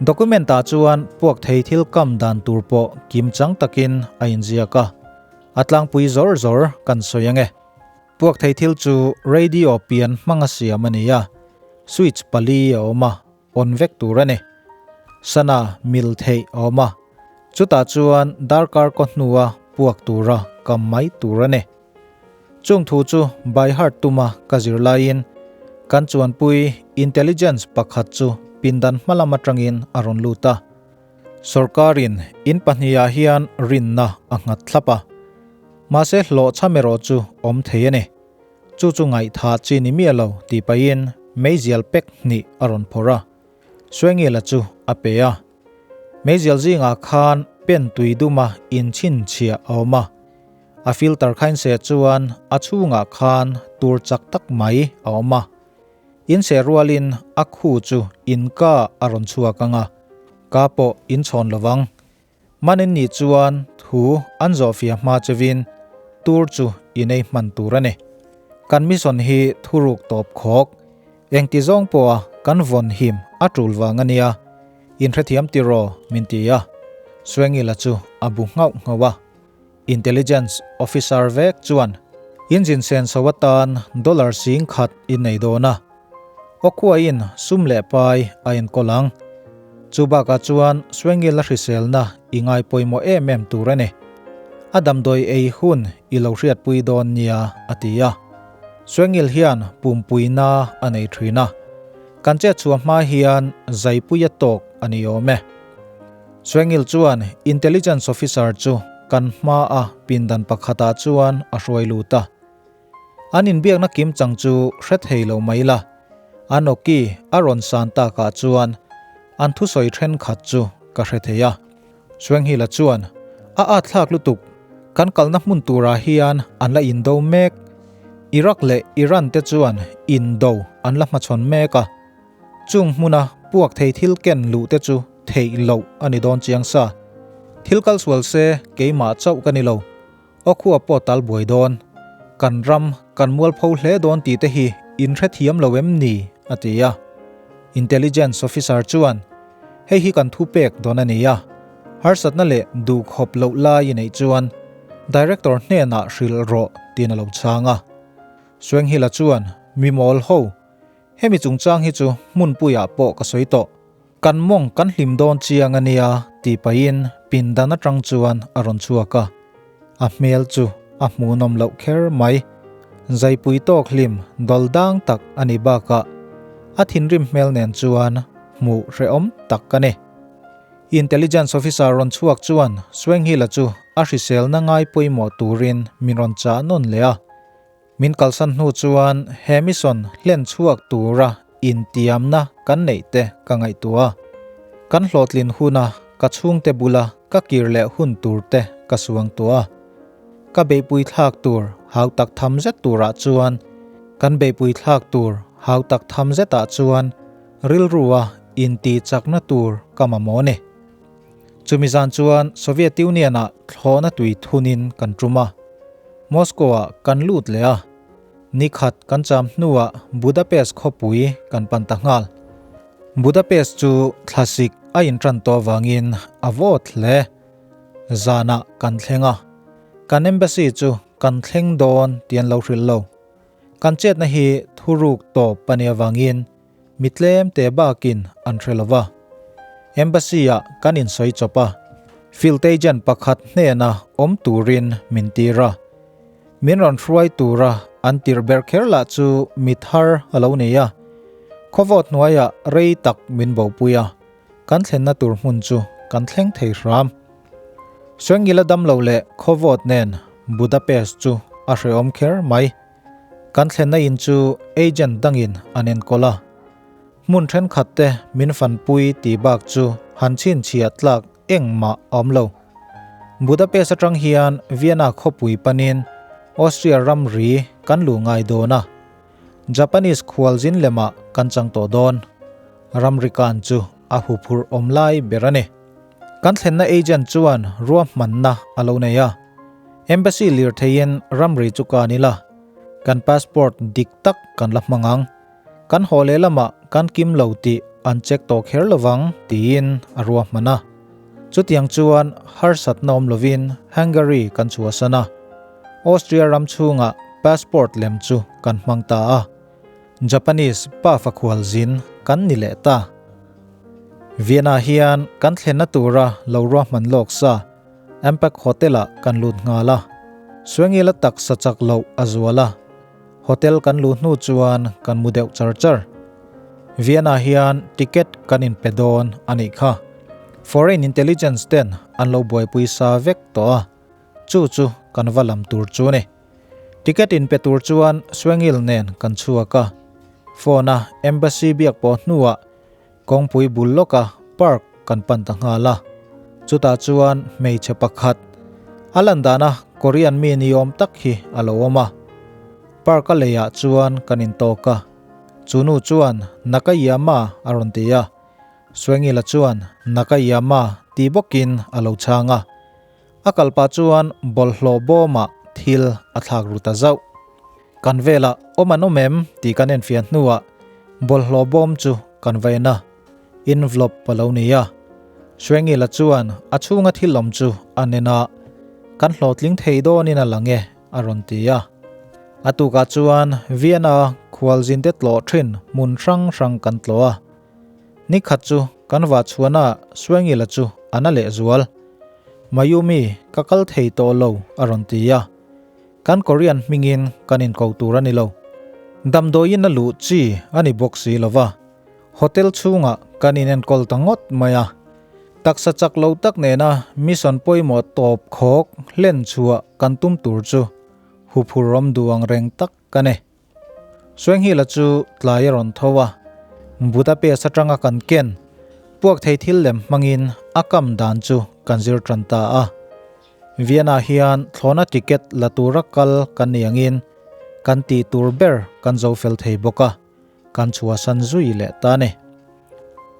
Document-ah chuan puak thei thil kam dan tur pawh kim chang takin a inziak a. A tlangpui zawr zawr kan sawi ang e. Puak thei thil chu radio pian hmanga siam a ni a, switch pali a awm a, on vek tur a ni. Sana mil theih a awm a, chutah chuan darkar kaw hnua puak tura kam mai tur a ni. Chung thu chu by heart tuma ka zir laiin kan chuanpui intelligence pakhat chu pindan hmalam atangin a rawn lut a. Sorkarin in pahnihah hian rinna a nghat thlap a, mahse hlawhchham erawh chu awm thei a ni. Chu chu ngaihthah chi ni miah lo tih pahin meizial pek hnih a rawn phawrh a, Swengila chu a pe a. Meizial zingah khan pen tui duma inchhinchhiah a awm a, a filter kha inseh chuan a chhungah khan tur chak tak mai a awm a. Inseh rualin a khu chu inka a rawn chhuak ang a, ka pawh inchhawn lovang. Manin nih chuan thu an zawhfiah hma chevin tur chu inei hman tur a ni. Kan mission hi thuruk tawp khawk, engti zawng pawha kan vawn him a tul vang a nia. In hrethiam tiraw min ti a, Swengila chu a bu nghauh nghauh a. Intelligence officer vek chuan in zin sen so atan dollar 10,000 in nei dawn a, Awkhuain sum leh pai a enkawl ang. Chu bakah chuan Swengila hriselna i ngai pawimawh em em tur a ni. A damdawi ei hun i lo hriatpui dawn nia a ti a. Swengil hian pumpuina a nei thin a, kan chet chhuah hma hian zaipuia tawk a ni awm e. Swengil chuan Intelligence Officer chu kan hmaa pindan pakhatah chuan a hruai lut a. An inbiakna kim chang chu hre thei lo mai la, an awki a rawn san takah chuan an thusawi thenkhat chu ka hre thei a. Swenghila chuan, A at thlak lutuk, kan kalna hmun turah hian an la indo mek. Iraq leh Iran te chuan indo an la hmachhawn mek a. Chung hmuna puak thei thil ken luh te chu theih loh a ni dawn chiang sa. Thil kal sual se keimah chauh ka ni lo. Aw khua pawh tal buai dawn. Kan ram kan mualpho hle dawn tih te hi in hrethiam lo em ni? a ti a. Intelligence officer chuan, Hei hi kan thupek dawn a ni a. Harsatna leh duhkhawp loh lai i neih chuan Director hnenah hrilh rawh tiin a lo chhang a. Swenghila chuan, Mi mawl ho, Hemi chungchang hi chu hmunpuiah pawh ka sawi tawh. Kan mawng kan hlim dawn chiang a nia tih pahin pindan atang chuan a rawn chhuak a. A hmel chu a hmuhnawm loh kher mai. Zaipui tawk hlim dawl dang tak a ni bakah a thinrim hmel nen chuan hmuh hrehawm tak a ni. Intelligence officer rawn chhuak chuan Swenghila chu a hriselna ngai pawimawh turin min rawn chah nawn leh a. Min kalsan hnu chuan he mission hlen chhuak tura intiamna kan neih te ka ngaihtuah a. Kan hlawhtlin huna ka chhungte bula ka kir leh hun tur te ka suangtuah a. Ka beihpui thlak tur hau tak tham zet turah chuan kan beihpui thlak tur hau tak tham zetah chuan rilrua intihchakna tur ka mamawh a ni. Chumi zan chuan Soviet Union-ah thlawhna tui thunin kan tum a, Moscow-ah kan lut leh a. Ni khat kan cham hnuah Budapest khawpui kan pan ta nghal. Budapest chu thlasik a intan tawh avangin a vawt hle. Zanah kan thleng a, kan embassy chu kan thleng dawn tih an lo hrilh lo. Kan chetna hi thuruk tawp a nih avangin Mi tlem te bakin an hre lo va. Embassy-ah kan insawi chawp a, field agent pakhat hnena awm turin min tir a. Min rawn hruai tura an tirh ber kher lah chu mi thar a lo ni a. Khawvawt hnuaiah rei tak min bopui a, kan thlenna tur hmun chu kan thleng thei hram. Swengila damlo leh khawvawt nen Budapest chu a hrehawm kher mai. Kan thlenna in chu agent dangin an enkawl a, hmun thenkhat te min fanpui tih bak chu han chhinchhiah tlak engmah a awm lo. Budapest atang hian Vienna khawpui panin Austria ramri kan luh ngai dawn a, Japanese khualzin lemah kan chang tawh dawn. Ramri kan chu a huphurh awm lai ber a ni. Kan thlenna agent chuan ruahmanna a lo nei a, Embassy lirtheiin ramri chu kan ila, kan passport dik tak kan la hmang ang. Kan haw leh lamah kan kim lo tih an check tawh kher lovang tiin a ruahman a. Chutiang chuan harsatna awm lovin Hungary kan chhuahsan a, Austria ram chhungah passport lem chu kan hmang ta a. Japanese pa fakhualzin kan ni leh ta. Vienna hian kan thlenna tura lo ruahman lawk sa Ampac Hotel-ah kan lut nghal a. Swengila taksa chak loh a zual a. Hotel kan luh hnu chuan kan mu deuh char char. Vienna hian ticket kan inpe dawn a nih kha. Foreign intelligence ten an lo buaipui sa vek tawh a. Chu chu kan va lam tur chu a ni. Ticket inpe tur chuan Swengil nen kan chhuak a. Phone-a embassy biak pawh hnuah kawngpui bul lawka park kan pan ta nghal a. Chutah chuan hmeichhe pakhat, a lan dana Korean mi ni awm tak hi a lo awm a. Park a leiah chuan kan intawk a. Chu nu chuan Nakayama a rawn ti a. Swengila chuan Nakayama ti bawkin a lo chhang a. A kal pah chuan bawlhhlawh bawmah thil a thlak ru ta zauh. Kan velah awm an awm em tih kan enfiah hnuah bawlhhlawh bawm chu kan va en a, envelope a lo ni a. Swengila chuan a chhunga thil awm chu a nen a, Kan hlawhtling thei dawnin a lang e, a rawn ti a. A tukah chuan Vienna khualzinte tlawh thin hmun hrang hrang kan tlawh a. Nikhat chu kan vah chhuahna Swengila chu a na lehzual. Mayumi, ka kal thei tawh lo, a rawn ti a. Kan Korean hmingin kan inko tur a ni lo. Damdawiin a luh chi a ni bawk si lo va. Hotel chhungah kan inenkawl ta ngawt mai a. Taksa chak lo tak nena mission pawimawh tawp khawk hlen chhuah kan tum tur chu huphur awm duh ang reng tak ka ni. Suenghila chu tlai a rawn tho a, Budapest atanga kan ken puak thei thil lem hmangin a kam dan chu kan zir tan ta a. Vienna hian thlawhna ticket la tura kal kan ni angin kan tih tur ber kan zo fel thei bawk a. Kan chhuahsan zui leh ta ni.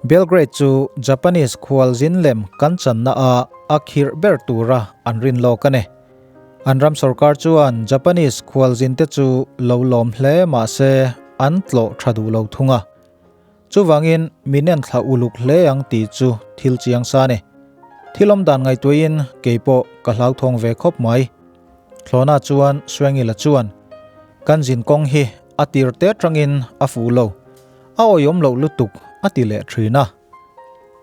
Belgrade chu Japanese khualzin lem kan channa a a khirh ber tura an rin lawk a ni. An ram sorkar chuan Japanese khualzin te chu lo lawm hle mah se an tlawh tha duh lo thung a. Chuvangin min en thla uluk hle ang tih chu thil chiang sa ni. Thil awm dan ngaihtuahin keipawh ka hlauthawng ve khawp mai. Thlawhna chuan Swengila chuan kan zin kawng hi a tir te atangin a fuh lo, a awihawm loh lutuk a ti leh thin a.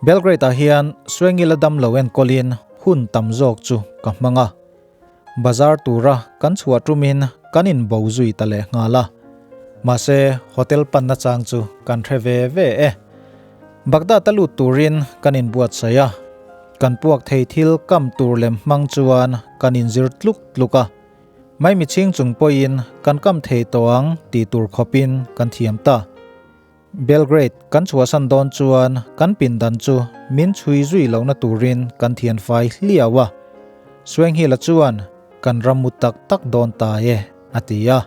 Belgrade ah hian Swengila dam lo enkawlin hun tam zawk chu ka hmang a. Bazar tura kan chhuah tumin kan inbo zui ta leh nghal a. Mahse hotel panna chang chu kan hre ve ve e. Baghdad a lut turin kan inbuatsaih a. Kan puak thei thil kam tur lem hmang chuan kan inzir tluk tluk a. Maimi chhing chung pawhin kan kam thei tawh ang tih tur khawpin kan thiam ta. Belgrade kan chhuahsan dawn chuan kan pindan chu min chhui zui lohna turin kan thian fai hliau a. Suenghila chuan kan ram mu tak tak dawn ta e a ti a.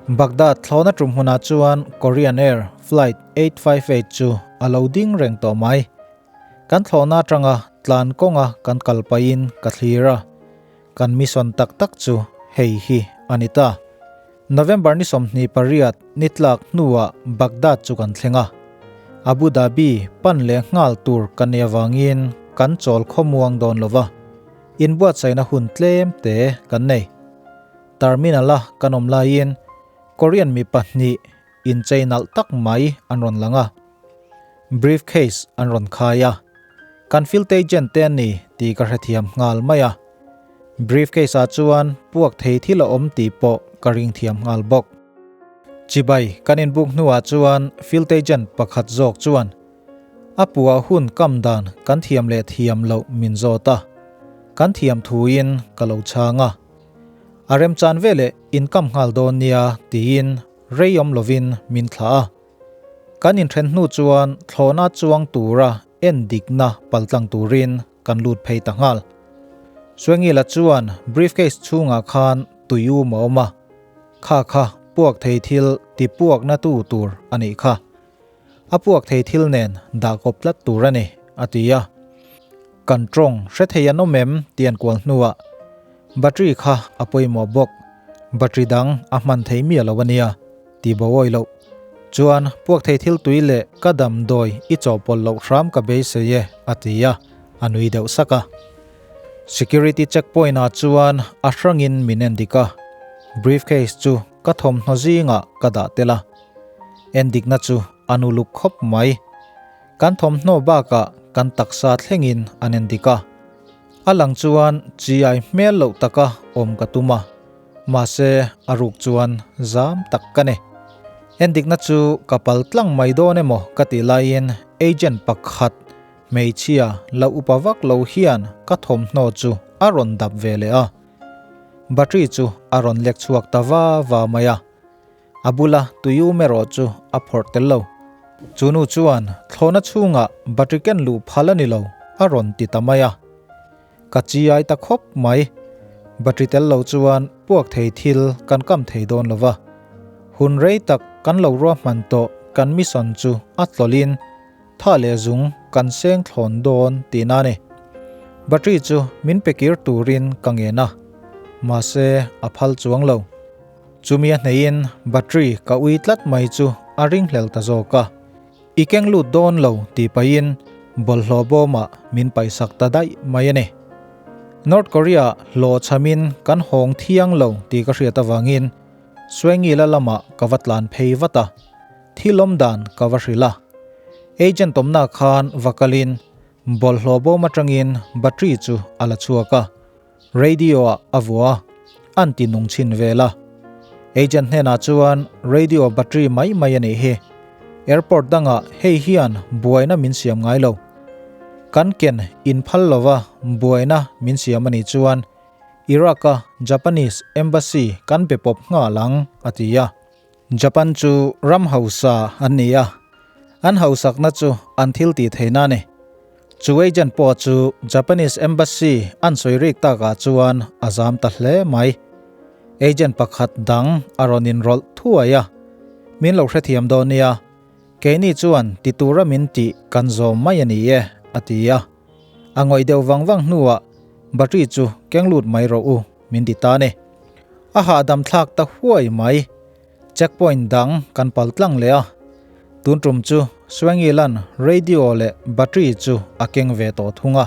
Baghdad thlawhna tum hmunah chuan Korean Air flight 858 chu a lo ding reng tawh mai. Kan thlawhna atanga tlan kawnga kan kal pahin ka thlir a. Kan mission tak tak chu hei hi a ni ta. November ni 28 ni tlak hnuah Baghdad chu kan thleng a. Abu Dhabi pan leh nghal tur kan nei avangin kan chawl khawmuang dawn lo va, inbuatsaihna hun tlem te kan nei. Terminal-a kan awm laiin Korean mi pahnih inchei nalh tak mai an rawn lang a. Briefcase an rawn khai a, kan field agent te an ni tih ka hrethiam nghal mai a. Briefcase ah chuan puak thei thil a awm tih pawh ka ring thiam nghal bawk. Chibai kan inbuk hnuah chuan field agent pakhat zawk chuan a puah hun kam dan kan thiam leh thiam loh min zawt a, kan thiam thuin ka lo chhang a. A remchan veleh inkam nghal dawn nia tiin rei awm lovin min thlah a. Kan inthen hnu chuan thlawhna chuang tura en dikna paltlang turin kan lut phei ta nghal. Swengila chuan briefcase chhungah khan tui um a awm a, kha kha puak thei thil ti puakna tu tur a nih kha. A puak thei thil nen dah kawp tlat tur a ni, a ti a. Kan tawng hre thei an awm em tih an kual hnuah battery kha a pawimawh bawk, battery dang a hman thei miah lo a nia. Ti bawi loh chuan puak thei thil tui leh ka damdawi i chawhpawlh loh hram ka beisei e a ti a, a nui deuh sak a. Security check point ah chuan a hrangin min en dik a, briefcase chu ka thawmhnaw zingah ka dah tel a. En dikna chu a nu luk khawp mai. Kan thawmhnaw bakah kan taksa thlengin an en dik a. A lang chuan chi ai hmel loh taka awm ka tum a. Mahse, a ruk chuan zam tak ka ni. Endikna chu ka pal tlang mai dawn emaw ka tih laiin agent pakhat hmeichhia la upa vak lo hian ka thawmhnaw chu a rawn dap ve leh a. Battery chu a rawn lek chhuak ta va va mai a. A bula tuium erawh chu a phawrh tel lo. Chu nu chuan thlawhna chhungah battery ken luh phal a ni lo a rawn ti ta mai a. Ka chi ai ta khawp mai. Battery tel lo chuan puak thei thil kan kam thei dawn lo va. Hun rei tak kan lo ruahman tawh kan mission chu a tlawlhin tha leh zung kan seng thlawn dawn tihna a ni. Battery chu min pe kir turin ka ngen a, mahse a phal chuang lo. Chumi a hneihin battery ka ui tlat mai chu a ringhlel ta zawk a. I keng lut dawn lo tih pahin Bawlhhlawh bawmah min paihsak ta daih mai a ni. North Korea hlawhchhamin kan hawng thiang lo tih ka hriat avangin Swengila lamah ka va tlan phei vat a, thil awm dan ka va hrilh a. Agent awmna khan va kalin bawlhhlawh bawm atangin battery chu a la chhuak a, radio-ah a vuah a, an ti nung chhin vel a. Agent hnenah chuan radio battery mai mai a nih hi, airport dangah hei hian buaina min siam ngai lo. Kan ken inphal lova buaina min siam a nih chuan Iraq-a Japanese Embassy kan be pawp nghal ang, a ti a. Japan chu ram hausa an ni a, an hausakna chu an thil tih theihna a ni. Chu agent pawh chu Japanese Embassy an sawi rik takah chuan a zam ta hle mai. Agent pakhat dang a rawn inrawlh thuai a, Min lo hrethiam dawn nia, keini chuan ti tura min tih kan zawm mai a ni e, a ti a. A ngawih deuh vang vang hnuah battery chu keng lut mai rawh u min ti ta ni. A hahdam thlak ta huai mai. Checkpoint dang kan pal tlang leh a. Tun tum chu Swengilan radio leh battery chu a keng ve tawh thung a.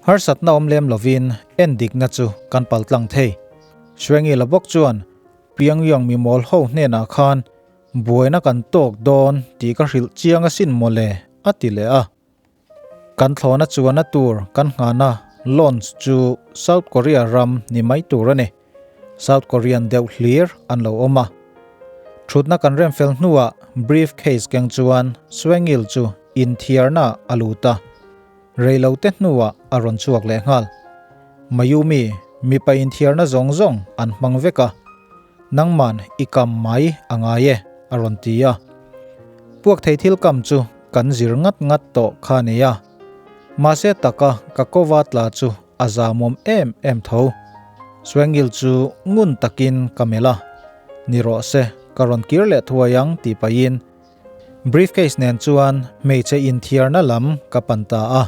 Harsatna awm lem lovin en dikna chu kan pal tlang thei. Swengila bawk chuan Pyongyang mimawl ho hnenah khan buaina kan tawk dawn tih ka hrilh chiang asin mawle a ti leh a. Kan thlawhna chuanna tur kan nghahna launch chu South Korea ram ni mai tur a ni. South Korean deuh hlir an lo awm a. Thutna kan rem fel hnuah brief case keng chuan Swengil chu inthiarna a lut a. Reilote hnuah a rawn chhuak leh nghal. Mayumi, mipa inthiarna zawng zawng an hmang vek a. Nangman i kam mai a ngai e, a rawn ti a. Puak thei thil kam chu kan zir ngat ngat tawh kha a nia. Mahse taka ka kova tla chu a zamawm em em tho. Swengil chu ngun takin ka melh a, Ni rawh se, ka rawn kir leh thuai ang tih pahin briefcase nen chuan hmeichhe inthiarna lam ka pan ta a.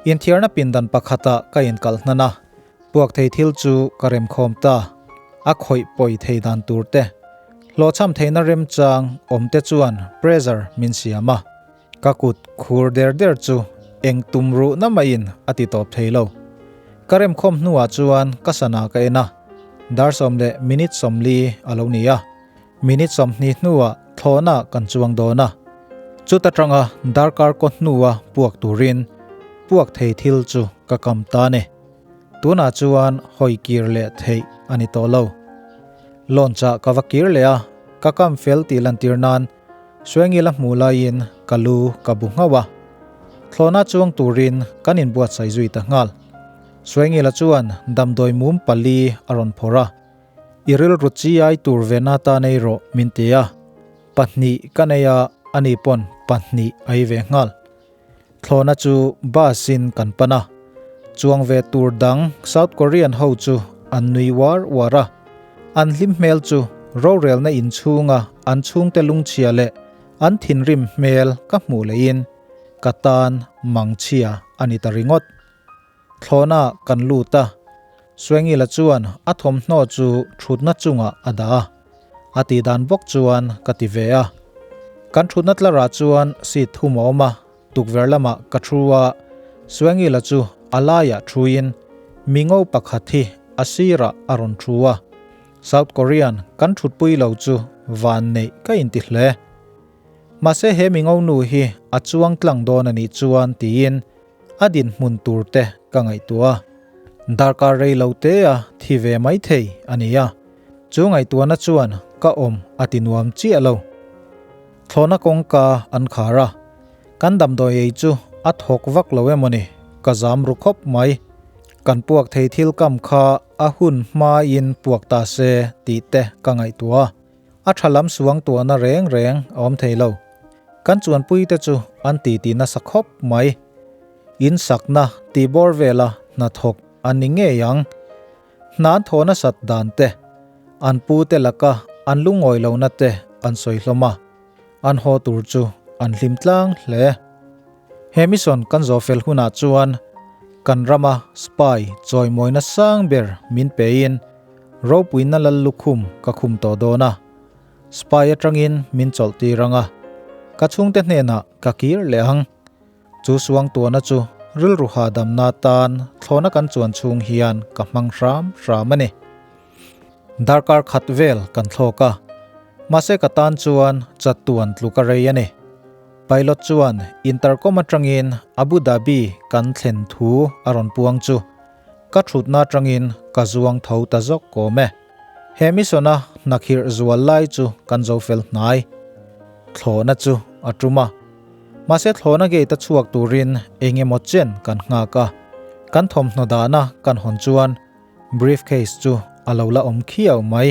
Inthiarna pindan pakhatah ka inkalh hnan a. Puak thei thil chu ka remkhawm ta, a khawih pawi thei dan tur te, hlawhchham theihna remchang awm te chuan pressure min siam a, ka kut khur der der chu eng tum ruhna maiin a ti tawp thei lo. Ka remkhawm hnuah chuan ka sana ka en a, dar sawm leh minute 40 a lo ni a, minute 20 hnuah thlawhna kan chuang dawn a, chuta tanga darkar kaw hnua puak turin puak thei thil chu ka kam ta a ni. Tunah chuan hawi kir leh theih a ni tawh lo. Lawn chah ka va kir leh a, ka kam fel tih lantir nan Swengil a hmuh laiin ka lu ka bu nghauh a. Thlawhna chuang turin kan inbuatsaih zui ta nghal. Swengila chuan damdawi mum pali a rawn phawrh a, I rilru chi ai tur ve na ta nei rawh min ti a, pahnih ka nei a, ani pawn pahnih a ei ve nghal. Thlawhna chu bus in kan pan a, chuang ve tur dang South Korean ho chu an nui uar uar a, an hlim hmel chu rorelna inchhunga an chhungte lungchhia leh an thinrim hmel ka hmuh leiin ka tan mangchhia a ni ta ringawt. Thlawhna kan lut a, Swengila chuan a thawmhnaw chu thutna chungah a dah a, a tih dan bawk chuan ka ti ve a. Kan thutna tlarah chuan seat thum a awm a, tukverh lamah ka thu a, Swengila chu a laiah thuin mingo pakhat hi a sirah a rawn thu a. South Korean kan thutpui lo chu van neih ka inti hle. Mahse he mingo nu hi a chuang tlang dawn a nih chuan tiin A dinhmun tur te ka ngaihtuah a, darkar rei lo te a thi ve mai thei a ni a, chu ngaihtuahna chuan ka awm a ti nuam chiah lo. Thlawhna kawngka an khar a, kan damdawi ei chu a thawk vak lo emaw ni, ka zam ru khawp mai. Kan puak thei thil kam kha a hun hmain puak ta se tih te ka ngaihtuah a. A tha lam suang tuahna reng reng a awm thei lo. Kan chuanpuite chu an titi nasa khawp mai. In sakna tih bawr vela hnathawk an ni ngei ang. Hna an thawh nasat dan te, an pute laka an lungawi lohna te an sawi hlawm a, an haw tur chu an hlim tlang hle. He mission kan zawh fel hunah chuan kan rama spy chawimawina sang ber min pein Ropuina lal lukhum ka khum tawh dawn a, spy atangin min chawlh tir ang a, ka chhungte hnenah ka kir leh ang. Chu suangtuahna chu rilru hahdamna tan thlawhna kan chuan chhung hian ka hmang hram hram a ni. Darkar khat vel kan thlawk a, mahse ka tan chuan chatuan tluk a rei a ni. Pilot chuan intercom atangin Abu Dhabi kan thlen thu a rawn puang chu ka thutna atangin ka zuang tho ta zawk kawm e. He mission-a hnakhirh zual lai chu kan zo fel hnai. Thlawhna chu a tum a. Mahse thlawhna gate a chhuak turin eng emaw chen kan nghak a. Kan thawmhnaw dahna kan hawn chuan briefcase chu a lo la awm khiau mai.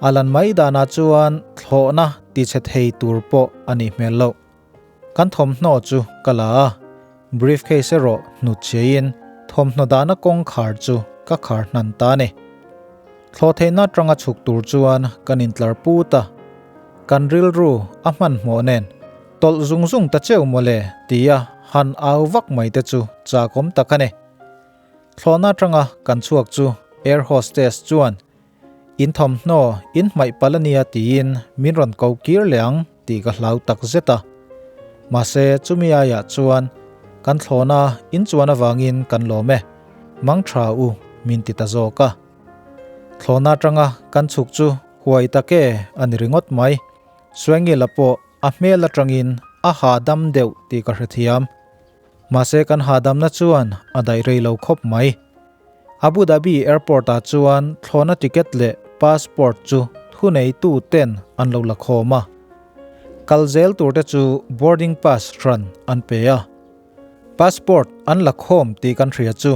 A lan mai danah chuan thlawhna tichhe thei tur pawh a nih hmel loh. Kan thawmhnaw chu ka la a, briefcase erawh hnut chhiain thawmhnaw dahna kawngkhar chu ka khar hnan ta a ni. Thlawh theihna atanga chhuk tur chuan kan intlar put a, kan rilru a hmanhmawh nen tawlh zung zung ta cheu mawle tia han au vak mai te chu chakawm tak a ni. Thlawhna atanga kan chhuak chu air hostess chuan In thawmhnaw in hmaih palh a nia tiin min rawn ko kir leh ang tih ka hlau tak zet a. Mahse chumi aiah chuan kan thlawhna in chuan avangin kan lawm e, mang tha u min ti ta zawk a. Thlawhna atanga kan chhuk chu huai tak e a ni ringawt mai. Swengila pawh a hmel atangin a hahdam deuh tih ka hrethiam. Mahse kan hahdamna chuan a daih rei lo khawp mai. Abu Dhabi Airport ah chuan thlawhna ticket leh passport chu thuneitu ten an lo la khawm a. Kal zel tur te chu boarding pass hran an pe a. Passport an la khawm tih kan hria chu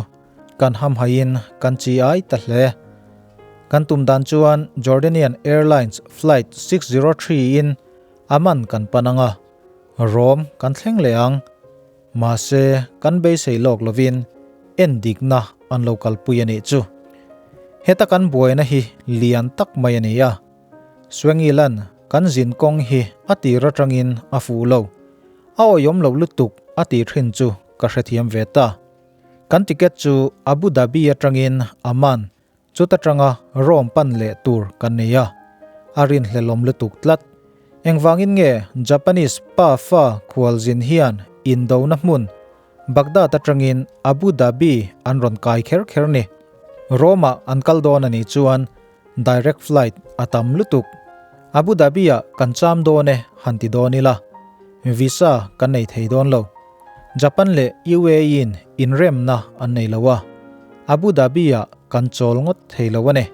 kan hamhaiin kan chi ai ta hle. Kan tum dan chuan Jordanian Airlines flight 603 in Amman kan pan ang a, Rome kan thleng leh ang. Mahse, kan beisei lawk lovin en dikna an lo kalpui a nih chu. Heta kan buaina hi lian tak mai a ni a. Swengilan kan zin kawng hi a tir atangin a fuh lo. A awihawm loh lutuk a tih thin chu ka hrethiam ve ta. Kan ticket chu Abu Dhabi atangin Amman Chuta tanga Rome pan leh tur kan nei a, a rinhlelawm lutuk tlat. Engvangin nge Japanese pa fa khualzin hian indona hmun Baghdad atangin Abu Dhabi an rawn kai kher kher ni? Rome-ah an kal dawn a nih chuan direct flight a tam lutuk. Abu Dhabi-ah kan cham dawn e han ti dawn ila, visa kan nei thei dawn lo. Japan leh UAE-in inremna an nei lo a, Abu Dhabi-ah kan chawl ngawt thei lo a ni.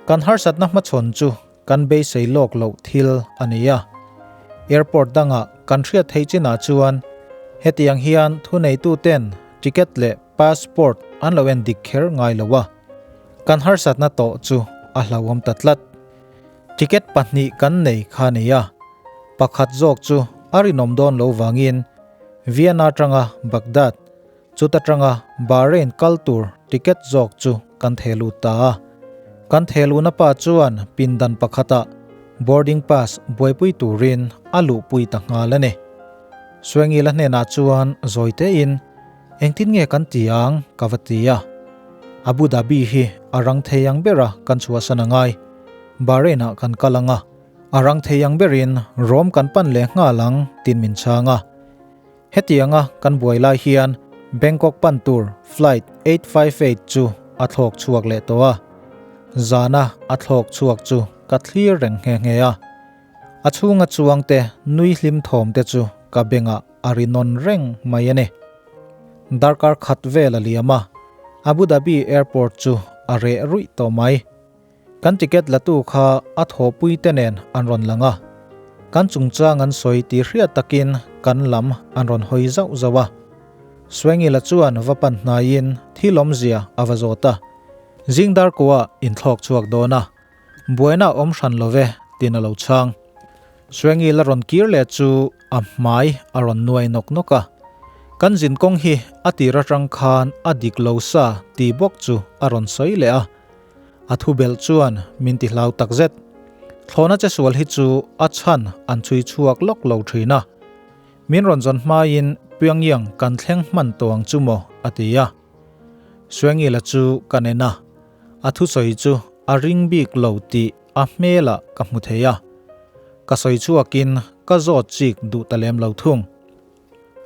Kan harsatna hmachhawn chu kan beisei lawk loh thil a ni a. Airport dangah kan hriat theih chinah chuan hetiang hian thuneituten ticket leh passport an lo en dik kher ngai lo a, kan harsatna tawh chu a hlauhawm ta tlat. Ticket pahnih kan nei kha a ni a, pakhat zawk chu a rinawm dawn lo vangin Vienna atanga Baghdad, chuta tanga Bahrain kal tur ticket zawk chu kan theh lut ta a. Kan theh luhna pa chuan pindan pakhatah boarding pass buaipui turin a luhpui ta nghal a ni. Swengila hnenah chuan zawi tein, Engtin nge kan ti ang? ka va ti a. Abu Dhabi hi a rang thei ang bera kan chhuahsan a ngai. Bahrain-ah kan kal ang a, a rang thei ang berin Rome kan pan leh nghal ang tiin min chhang a. Hetianga kan buai lai hian Bangkok pan tur flight 858 chu a thlawk chhuak leh tawh a. Zana a thlawk chhuak chu ka thlir reng nghe nghe a. A chhunga chuangte nui hlim thawm te chu ka bengah a ri nawn reng mai a ni. Darkar khat vel a liam a, Abu Dhabi airport chu a reh ruih tawh mai. Kan ticket latu kha a thawhpui te nen an rawn lang a, kan chungchang an sawi tih hriat takin kan lam an rawn hawi zauh zauh a. Swengila chuan va pan hnaiin thil awmzia a va zawt a, Zing darkuah inthlawk chhuak dawn a, Buaina a awm hran lo ve, tiin a lo chhang. Swengil a rawn kir leh chu a hmai a rawn nuai nawk nawk a. Kan zin kawng hi a tir atang khan a dik lo sa tih bawk chu a rawn sawi leh a. A thu belh chuan min ti hlau takzet. Thlawhna che sual hi chu a chhan an chhui chhuak lawk lo thin a. Min rawn zawn hmaiin Pyongyang kan thleng hman tawh ang chu maw a ti a. Swengila chu ka nen a. A thusawi chu a ring bik lo tih a hmelah ka hmu thei a, ka sawi chhuakin ka zawt chik duh ta lem lo thung.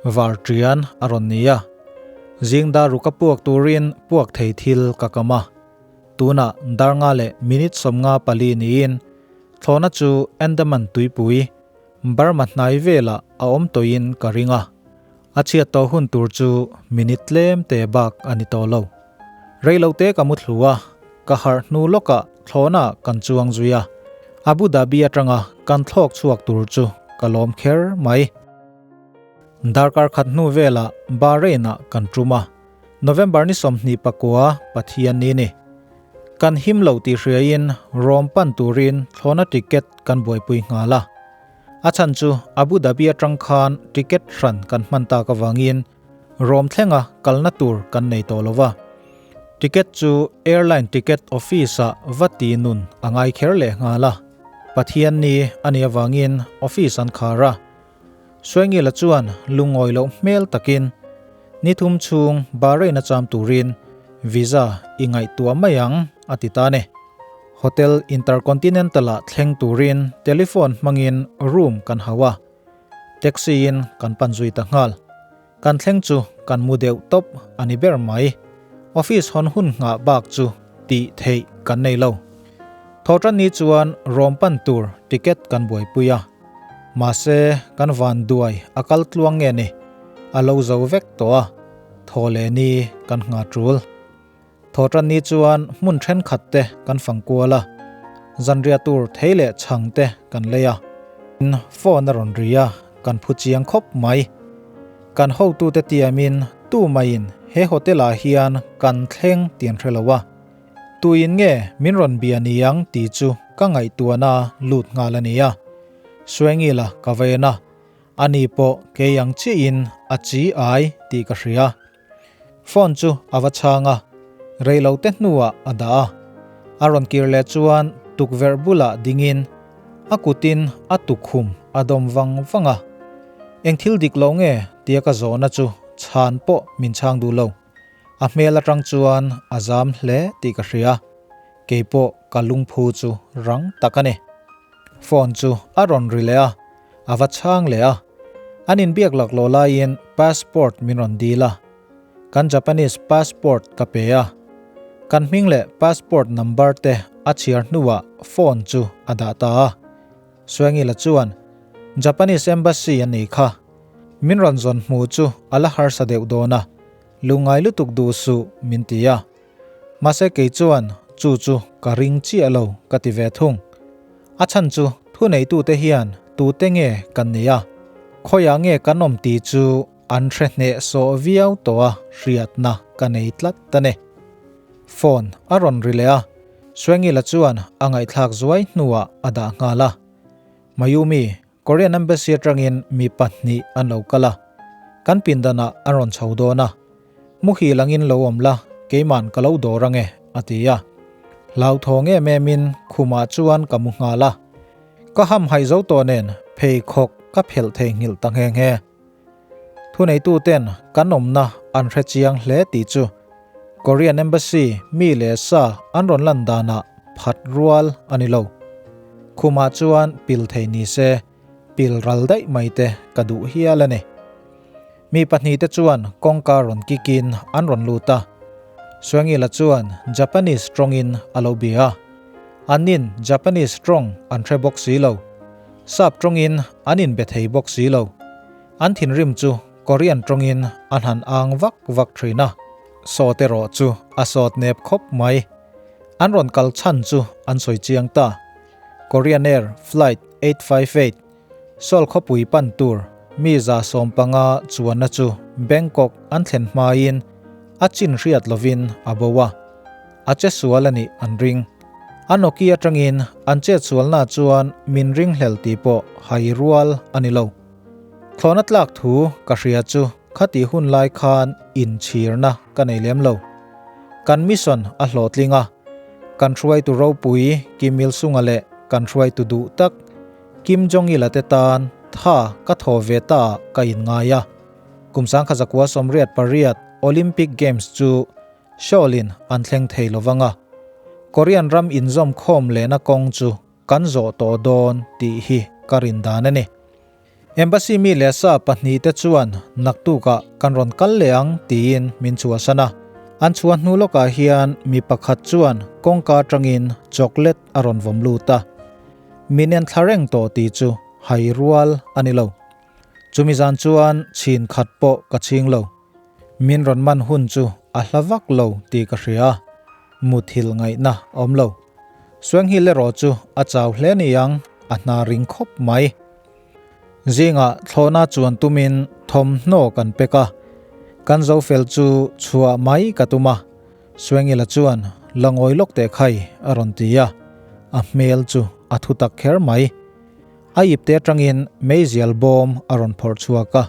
Varṭian a rawn ni a, zing dar ruk a puak turin puak thei thil ka kam a. Tunah dar nga leh minute 54 niin thlawhna chu Andaman tuipui Burma hnai velah a awm tawhin ka ring a. A chhiat tawh hun tur chu minute tlem te bak a ni tawh lo. Rei lo te ka mu thlu a, ka harh hnu lawkah thlawhna kan chuang zui a. Abu Dhabi atanga kan thlawk chhuak tur chu ka lawm kher mai. Darkar khat hnu velah Bahrain-ah kan tum a, November ni 29 Pathian ni ni. Kan him lo tih hriain Rome pan turin thlawhna ticket kan buaipui nghal a. A chhan chu Abu Dhabi atang khan ticket hran kan hman tak avangin Rome thlenga kalna tur kan nei tawh lo va. Ticket chu airline ticket office-ah va ti nun a ngai kher leh nghal a. Pathian ni a nih avangin office an khar a. Suengila chuan lungawi loh hmel takin ni thum chhung Bahrain a cham turin visa i ngaihtuah mai ang a ti ta ni. Hotel Intercontinental-ah thleng turin telephone hmangin room kan hauh a, taxi-in kan pan zui ta nghal. Kan thleng chu kan mu deuh tawp a ni ber mai. Office hawn hun nghah bak chu tih theih kan nei lo. Thawhtan ni chuan rawm pan tur ticket kan buaipui a. Mahse kan van duai a kal tluang nge ni? A lo zo vek tawh a, thaw leh ni kan nghah tul. Thawhtan ni chuan hmun thenkhat te kan fang kual a, zanriah tur thei leh chhang te kan lei a. Phone a rawn ri a, kan phu chiang khawp mai. Kan hotute tiamin tu maiin he hotel ah hian kan thleng tih an hre lo a. Tuin nge min rawn bia ni ang tih chu ka ngaihtuahna lut nghal a ni a. Suengila ka va en a, ani pawh kei ang chiahin a chi ai tih ka hria. Phone chu a va chhang a, rei lo te hnuah a dah a. A rawn kir leh chuan tukverh bulah dingin a kutin a tukhum a dawm vang vang a. Eng thil dik lo nge tia ka zawhna chu chhan pawh min chhang duh lo. A hmel atang chuan a zam hle tih ka hria. Keipawh ka lungphu chu rang tak a ni. Phone chu a rawn ri leh a, a va chhang leh a. An inbiak laklawh laiin passport min rawn dil a. Kan Japanese passport ka pe a. Kan hming leh passport number te a chhiar hnuah phone chu a dah ta a. Suengila chuan, Japanese embassy a nih kha. Min rawn zawn hmu chu a la harsa deuh dawn a, lungngai lutuk duh suh min ti a. Mahse kei chuan chu chu ka ring chiah lo ka ti ve thung. A chhan chu thuneitute hian tute nge kan nih a, khawiah nge kan awm tih chu an hre hneh sawh viau tawh a hriatna ka nei tlat a ni. Phone a rawn ri leh a, Suengila chuan a ngaihthlak zuai hnuah a dah nghal a. Mayumi, Korean Embassy atangin mi pahnih an lo kal a, kan pindanah an rawn chho dawn a. Muhil angin lo awm la, keiman ka lo dawr ange, a ti a. Hlauthawng em emin khumah chuan ka mu nghal a. Ka hamhaih zo tawh nen pheikhawk ka phelh thei nghilh ta nghe nghe. Thuneituten kan awmna an hre chiang hle tih chu Korean Embassy mi leh sa an rawn lan danah phat rual a ni lo. Khumah chuan pil thei ni se, pil ral daih mai te ka duh hial a ni. Mi pahnihte chuan kawngka rawn kikin an rawn lut a. Suengila chuan Japanese tawngin a lo bia a. Annin Japanese tawng an hre bawk si lo. Sap tawngin an inbe thei bawk si lo. An thinrim chu Korean tawngin an han ang vak vak thin a. Sawt erawh chu a sawt nep khawp mai. An rawn kal chhan chu an sawi chiang ta. Korean Air Flight 858, Seoul khawpui pan tur mi 150 chuanna chu Bangkok an thlen hmain a chin hriat lovin a bo a. A che sual a nih an ring. A nawki atangin an chet sualna chuan min ringhlel tih pawh hai rual a ni lo. Thlawhna tlak thu ka hria chu khati hun lai khan inchhirna ka nei lem lo. Kan mission a hlawhtling a, kan hruaitu ropui Kim Il Sung-a leh kan hruaitu duh tak Kim Jong Il-a te tan tha ka thaw ve ta ah ka inngai a. Kum 1988 Olympic Games chu Seoul-in an thleng thei lo vang a, Korean ram inzawm khawm lehna kawng chu kan zawh tawh dawn tih hi ka rin dan a ni. Embassy mi leh sa pahnihte chuan naktukah kan rawn kal leh ang tiin min chhuahsan a. An chhuah hnu lawkah hian mi pakhat chuan kawngka atangin chocolate a rawn vawm lut a. Min en thla reng tawh tih chu hai rual a ni lo. Chumi zan chuan chhin khat pawh ka chhing lo. Min rawn man hun chu a hla vak lo tih ka hria a, muthilh ngaihna a awm lo. Suanghil erawh chu a chau hle ni ang, a hna ring khawp mai. Zingah thlawhna chuan tumin thawmhnaw kan pek a, kan zo fel chu chhuah mai ka tum a, Suangila chuan la ngawi lawk teh khai a rawn ti a, a hmel chu a thu tak kher mai. A ipte atangin meizial bawm a rawn phawrh chhuak a,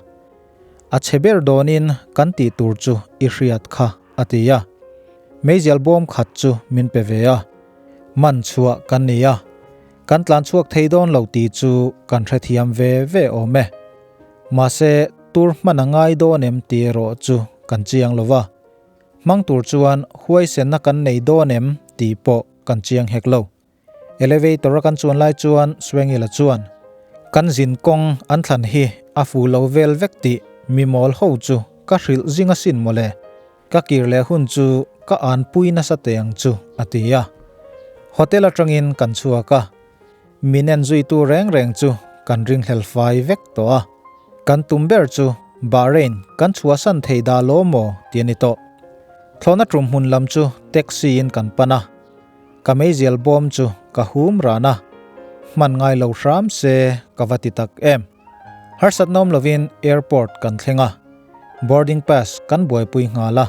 A chhe ber dawnin kan tih tur chu i hriat kha, a ti a. Meizial bawm khat chu min pe ve a. Man chhuah kan ni a, kan tlan chhuak thei dawn lo tih chu kan hrethiam ve ve awm e. Mahse, tur hman a ngai dawn em tih erawh chu kan chiang lo va. Hmang tur chuan huaisenna kan nei dawn em tih pawh kan chiang hek lo. Elevator a kan chuan lai chuan Swengila chuan, Kan zin kawng an thlan hi a fu lo vel vek tih mi mawl ho chu ka hrilh zing asin mawle. Ka kir leh hun chu ka anpui nasa teh ang chu, a ti a. Hotel atangin kan chhuak a, min en zuitu reng reng chu kan ringhlel fai vek tawh a. Kan tum ber chu Bahrain kan chhuahsan thei dah lo maw ti a ni tawh. Thlawhna tum hmun lam chu taxi in kan pan a. Ka meizial bawm chu ka hum ran a, hman ngai lo hram se ka va ti tak em. Harsatna awm lovin airport kan thleng a, boarding pass kan buaipui nghal a.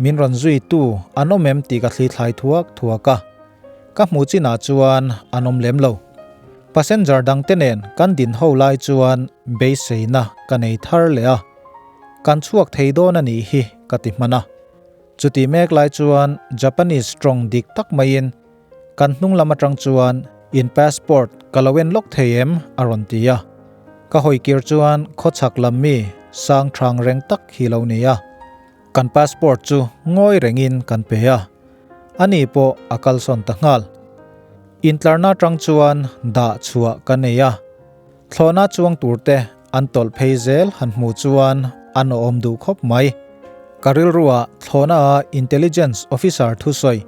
Min rawn zui tu an awm em tih ka thli thlai thuak thuak a, ka hmuh chinah chuan an awm lem lo. Passenger dangte nen kan din ho lai chuan beiseina ka nei thar leh a, kan chhuak thei dawn a nih hi ka ti hman a. Chuti mek lai chuan Japanese tawng dik tak maiin kan hnung lam atang chuan In passport ka lo en lawk thei em? a rawn ti a. Ka hawi kir chuan khawchhak lam mi sang thang reng tak hi lo ni a. Kan passport chu ngawi rengin kan pe a. Ani pawh a kalsawn ta nghal. Intlarna atang chuan dah chhuah ka nei a. Thlawhna chuang turte an tawlh phei zel han hmuh chuan an awm duh khawp mai. Ka rilruah thlawhna a Intelligence Officer thusawi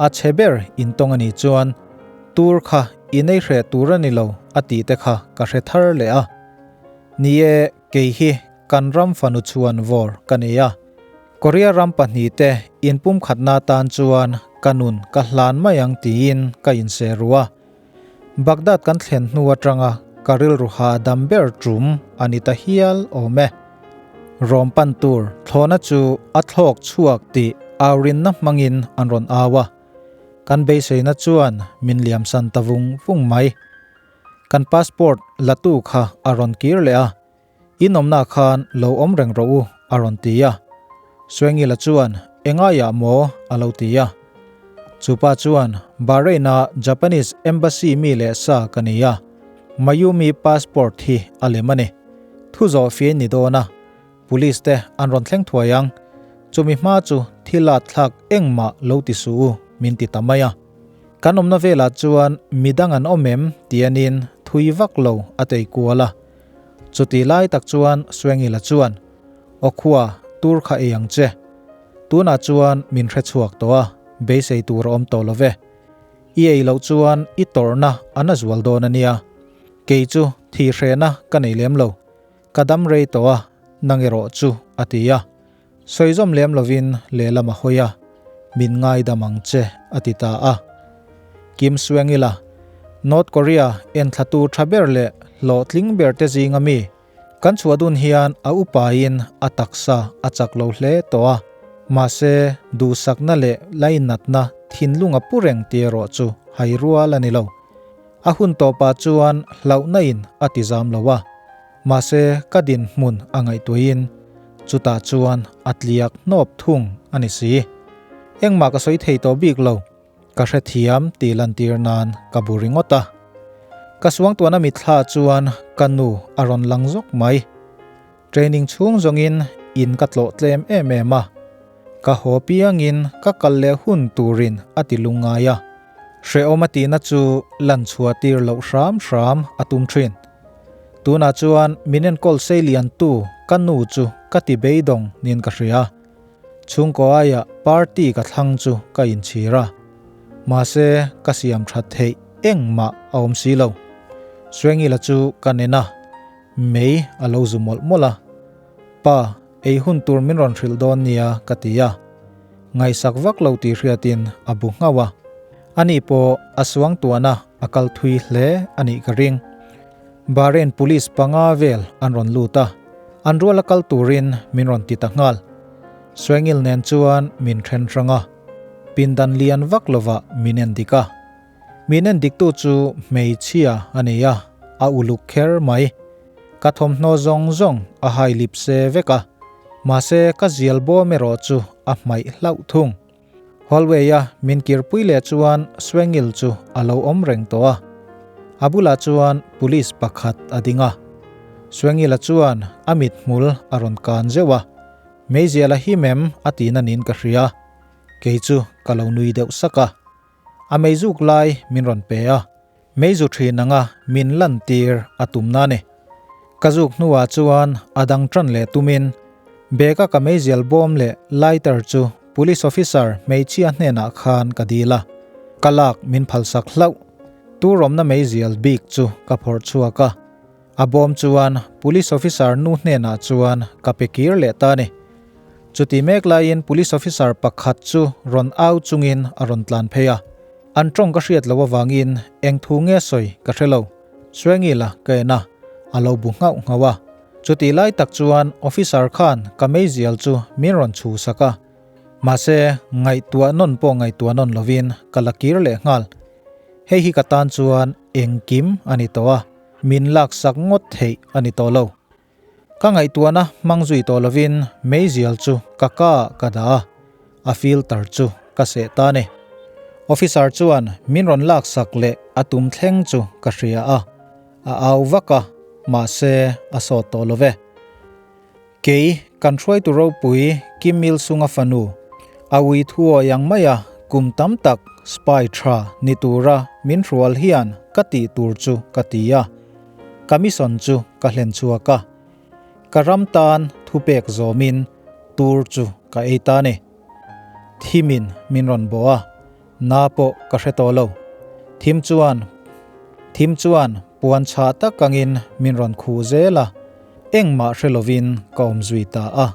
a chhe ber intawng a nih chuan tur kha i nei hreh tur a ni lo a tih te kha ka hre thar leh a. Ni e, kei hi kan ram fanu chhuan vawr ka ni a. Korea ram pahnihte inpumkhatna tan chuan ka nun ka hlan mai ang tiin ka inse ru a. Baghdad kan thlen hnu atanga ka rilru hahdam ber tum a ni ta hial awm e. Rawm pan tur thlawhna chu a thlawk chhuak tih aurinna hmangin an rawn au a. Kan beiseina chuan min liamsan ta vung vung mai. Kan passport latu kha a rawn kir leh a. In awmna khan lo awm reng rawh u, a rawn ti a. Swengila chuan, Engaiah maw? a lo ti a. Chupa chuan, Bahrain-a Japanese Embassy mi leh sa ka ni a, Mayumi passport hi a lem a ni. Thu zawh fiain ni dawn a, Police te an rawn thleng thuai ang. Chumi hma chu thil at thlak engmah lo ti suh u, min ti ta mai a. Kan awmna velah chuan midang an awm em? tianin thui vak lo a tei kual a. Chuti lai tak chuan Swengila chuan, Aw khua, tur kha ei ang che. Tunah chuan min hre chhuak tawh a, beisei tur a awm tawh lo ve. I ei loh chuan i tawrhna a na zual dawn a nia. Kei chu thi hrehna ka nei lem lo. Ka dam rei tawh a, nang erawh chu, a ti a. Sawi zawm lem lovin lehlam a hawi a, Min ngaidam ang che, a ti ta a. Kim Swengila, North Korea enthlatu tha ber leh hlawhtling ber te zinga mi, kan chhuah dun hian a upain a taksa a chak lo hle tawh a, mahse duhsakna leh lainatna thinlung a pu reng tih erawh chu hai rual a ni lo. A hun tawpah chuan hlauhna in a ti zam lo a. Mahse, ka dinhmun a ngaihtuahin chutah chuan a tliak hnawp thung a ni si. Engmah ka sawi thei tawh bik lo, ka hrethiam tih lantir nan ka bu ringawt a. Ka suangtuahna mitthla chuan ka nu a rawn lang zawk mai. Training chhung zawngin in ka tlawh tlem em em a, ka haw piangin ka kal leh hun turin a ti lungngai a. Hrehawm a tihna chu lan chhuah tir loh hram hram a tum thin. Tunah chuan min enkawl seilian tu ka nu chu ka ti beidawng niin ka hria. Chhungkaw aia party ka thlang chu ka inchhir a, mahse ka siam that theih engmah a awm si lo. Swengila chu ka nen a, mei a lo zu mawlh mawlh a. Pa, ei hun tur min rawn hrilh dawn nia ka ti a. Ngaihsak vak lo tih hriatin a bu nghauh a. Ani pawh a suangtuahna a kal thui hle a nih ka ring. Bahrain police panga vel an rawn lut a, an rual a kal turin min rawn ti ta nghal. Swengil nen chuan min then hrang a, pindan lian vak lovah min en dik a. Min en diktu chu hmeichhia a ni a, a uluk kher mai. Ka thawmhnaw zawng zawng a hai lip se vek a, mahse ka zial bawm erawh chu a hmaih hlauh thung. Hallway-a min kirpui leh chuan Swengil chu a lo awm reng tawh a. A bulah chuan police pakhat a ding a. Swengila chuan a mithmul a rawn kan zeuh a. Meizial a him em a tihna niin ka hria. Kei chu ka lo nui deuh sak a. A meizuk lai min rawn pe a. Meizu thin anga min lantir a tumna a ni. Ka zuk hnuah chuan a dang tan leh tumin bag-a ka meizial bawm leh lighter chu police officer hmeichhia hnenah khan ka dil a, ka lak min phalsak hlauh. Turawmna meizial bik chu ka phawrh chhuak a, a bawm chuan police officer nu hnenah chuan ka pe kir leh ta a ni. Chuti mek laiin police officer pakhat chu rawn au chungin a rawn tlan phei a. An tawng ka hriat loh avangin eng thu nge sawi ka hre lo. Swengila ka en a, a lo bu nghauh nghauh a. Chutih lai tak chuan officer khan ka meizial chu min rawn chhu sak a. Mahse, ngaihtuah nawn pawh ngaihtuah nawn lovin ka la kir leh nghal. Hei hi ka tan chuan engkim a ni tawh a, min laksak ngawt theih a ni tawh lo. Ka ngaihtuahna hmang zui tawh lovin meizial chu ka ka ah ka dah a, a filter chu ka seh ta a ni. Officer chuan min rawn laksak leh a tum thleng chu ka hria a, a au vak a, mahse a sawt tawh lo ve. Kei kan hruaitu ropui Kim Il Sung-a fanu, a ui thuawi ang maia kum tam tak spy tha ni tura min hrual hian ka tih tur chu ka ti a. Ka mission chu ka hlen chhuak a, ka ram tan thupek zawmin tur chu ka ei ta a ni. Thimin min rawn bawh a, na pawh ka hre tawh lo. Thim chuan thim chuan puan chhah tak angin min rawn khuh zel a, engmah hre lovin ka awm zui ta a.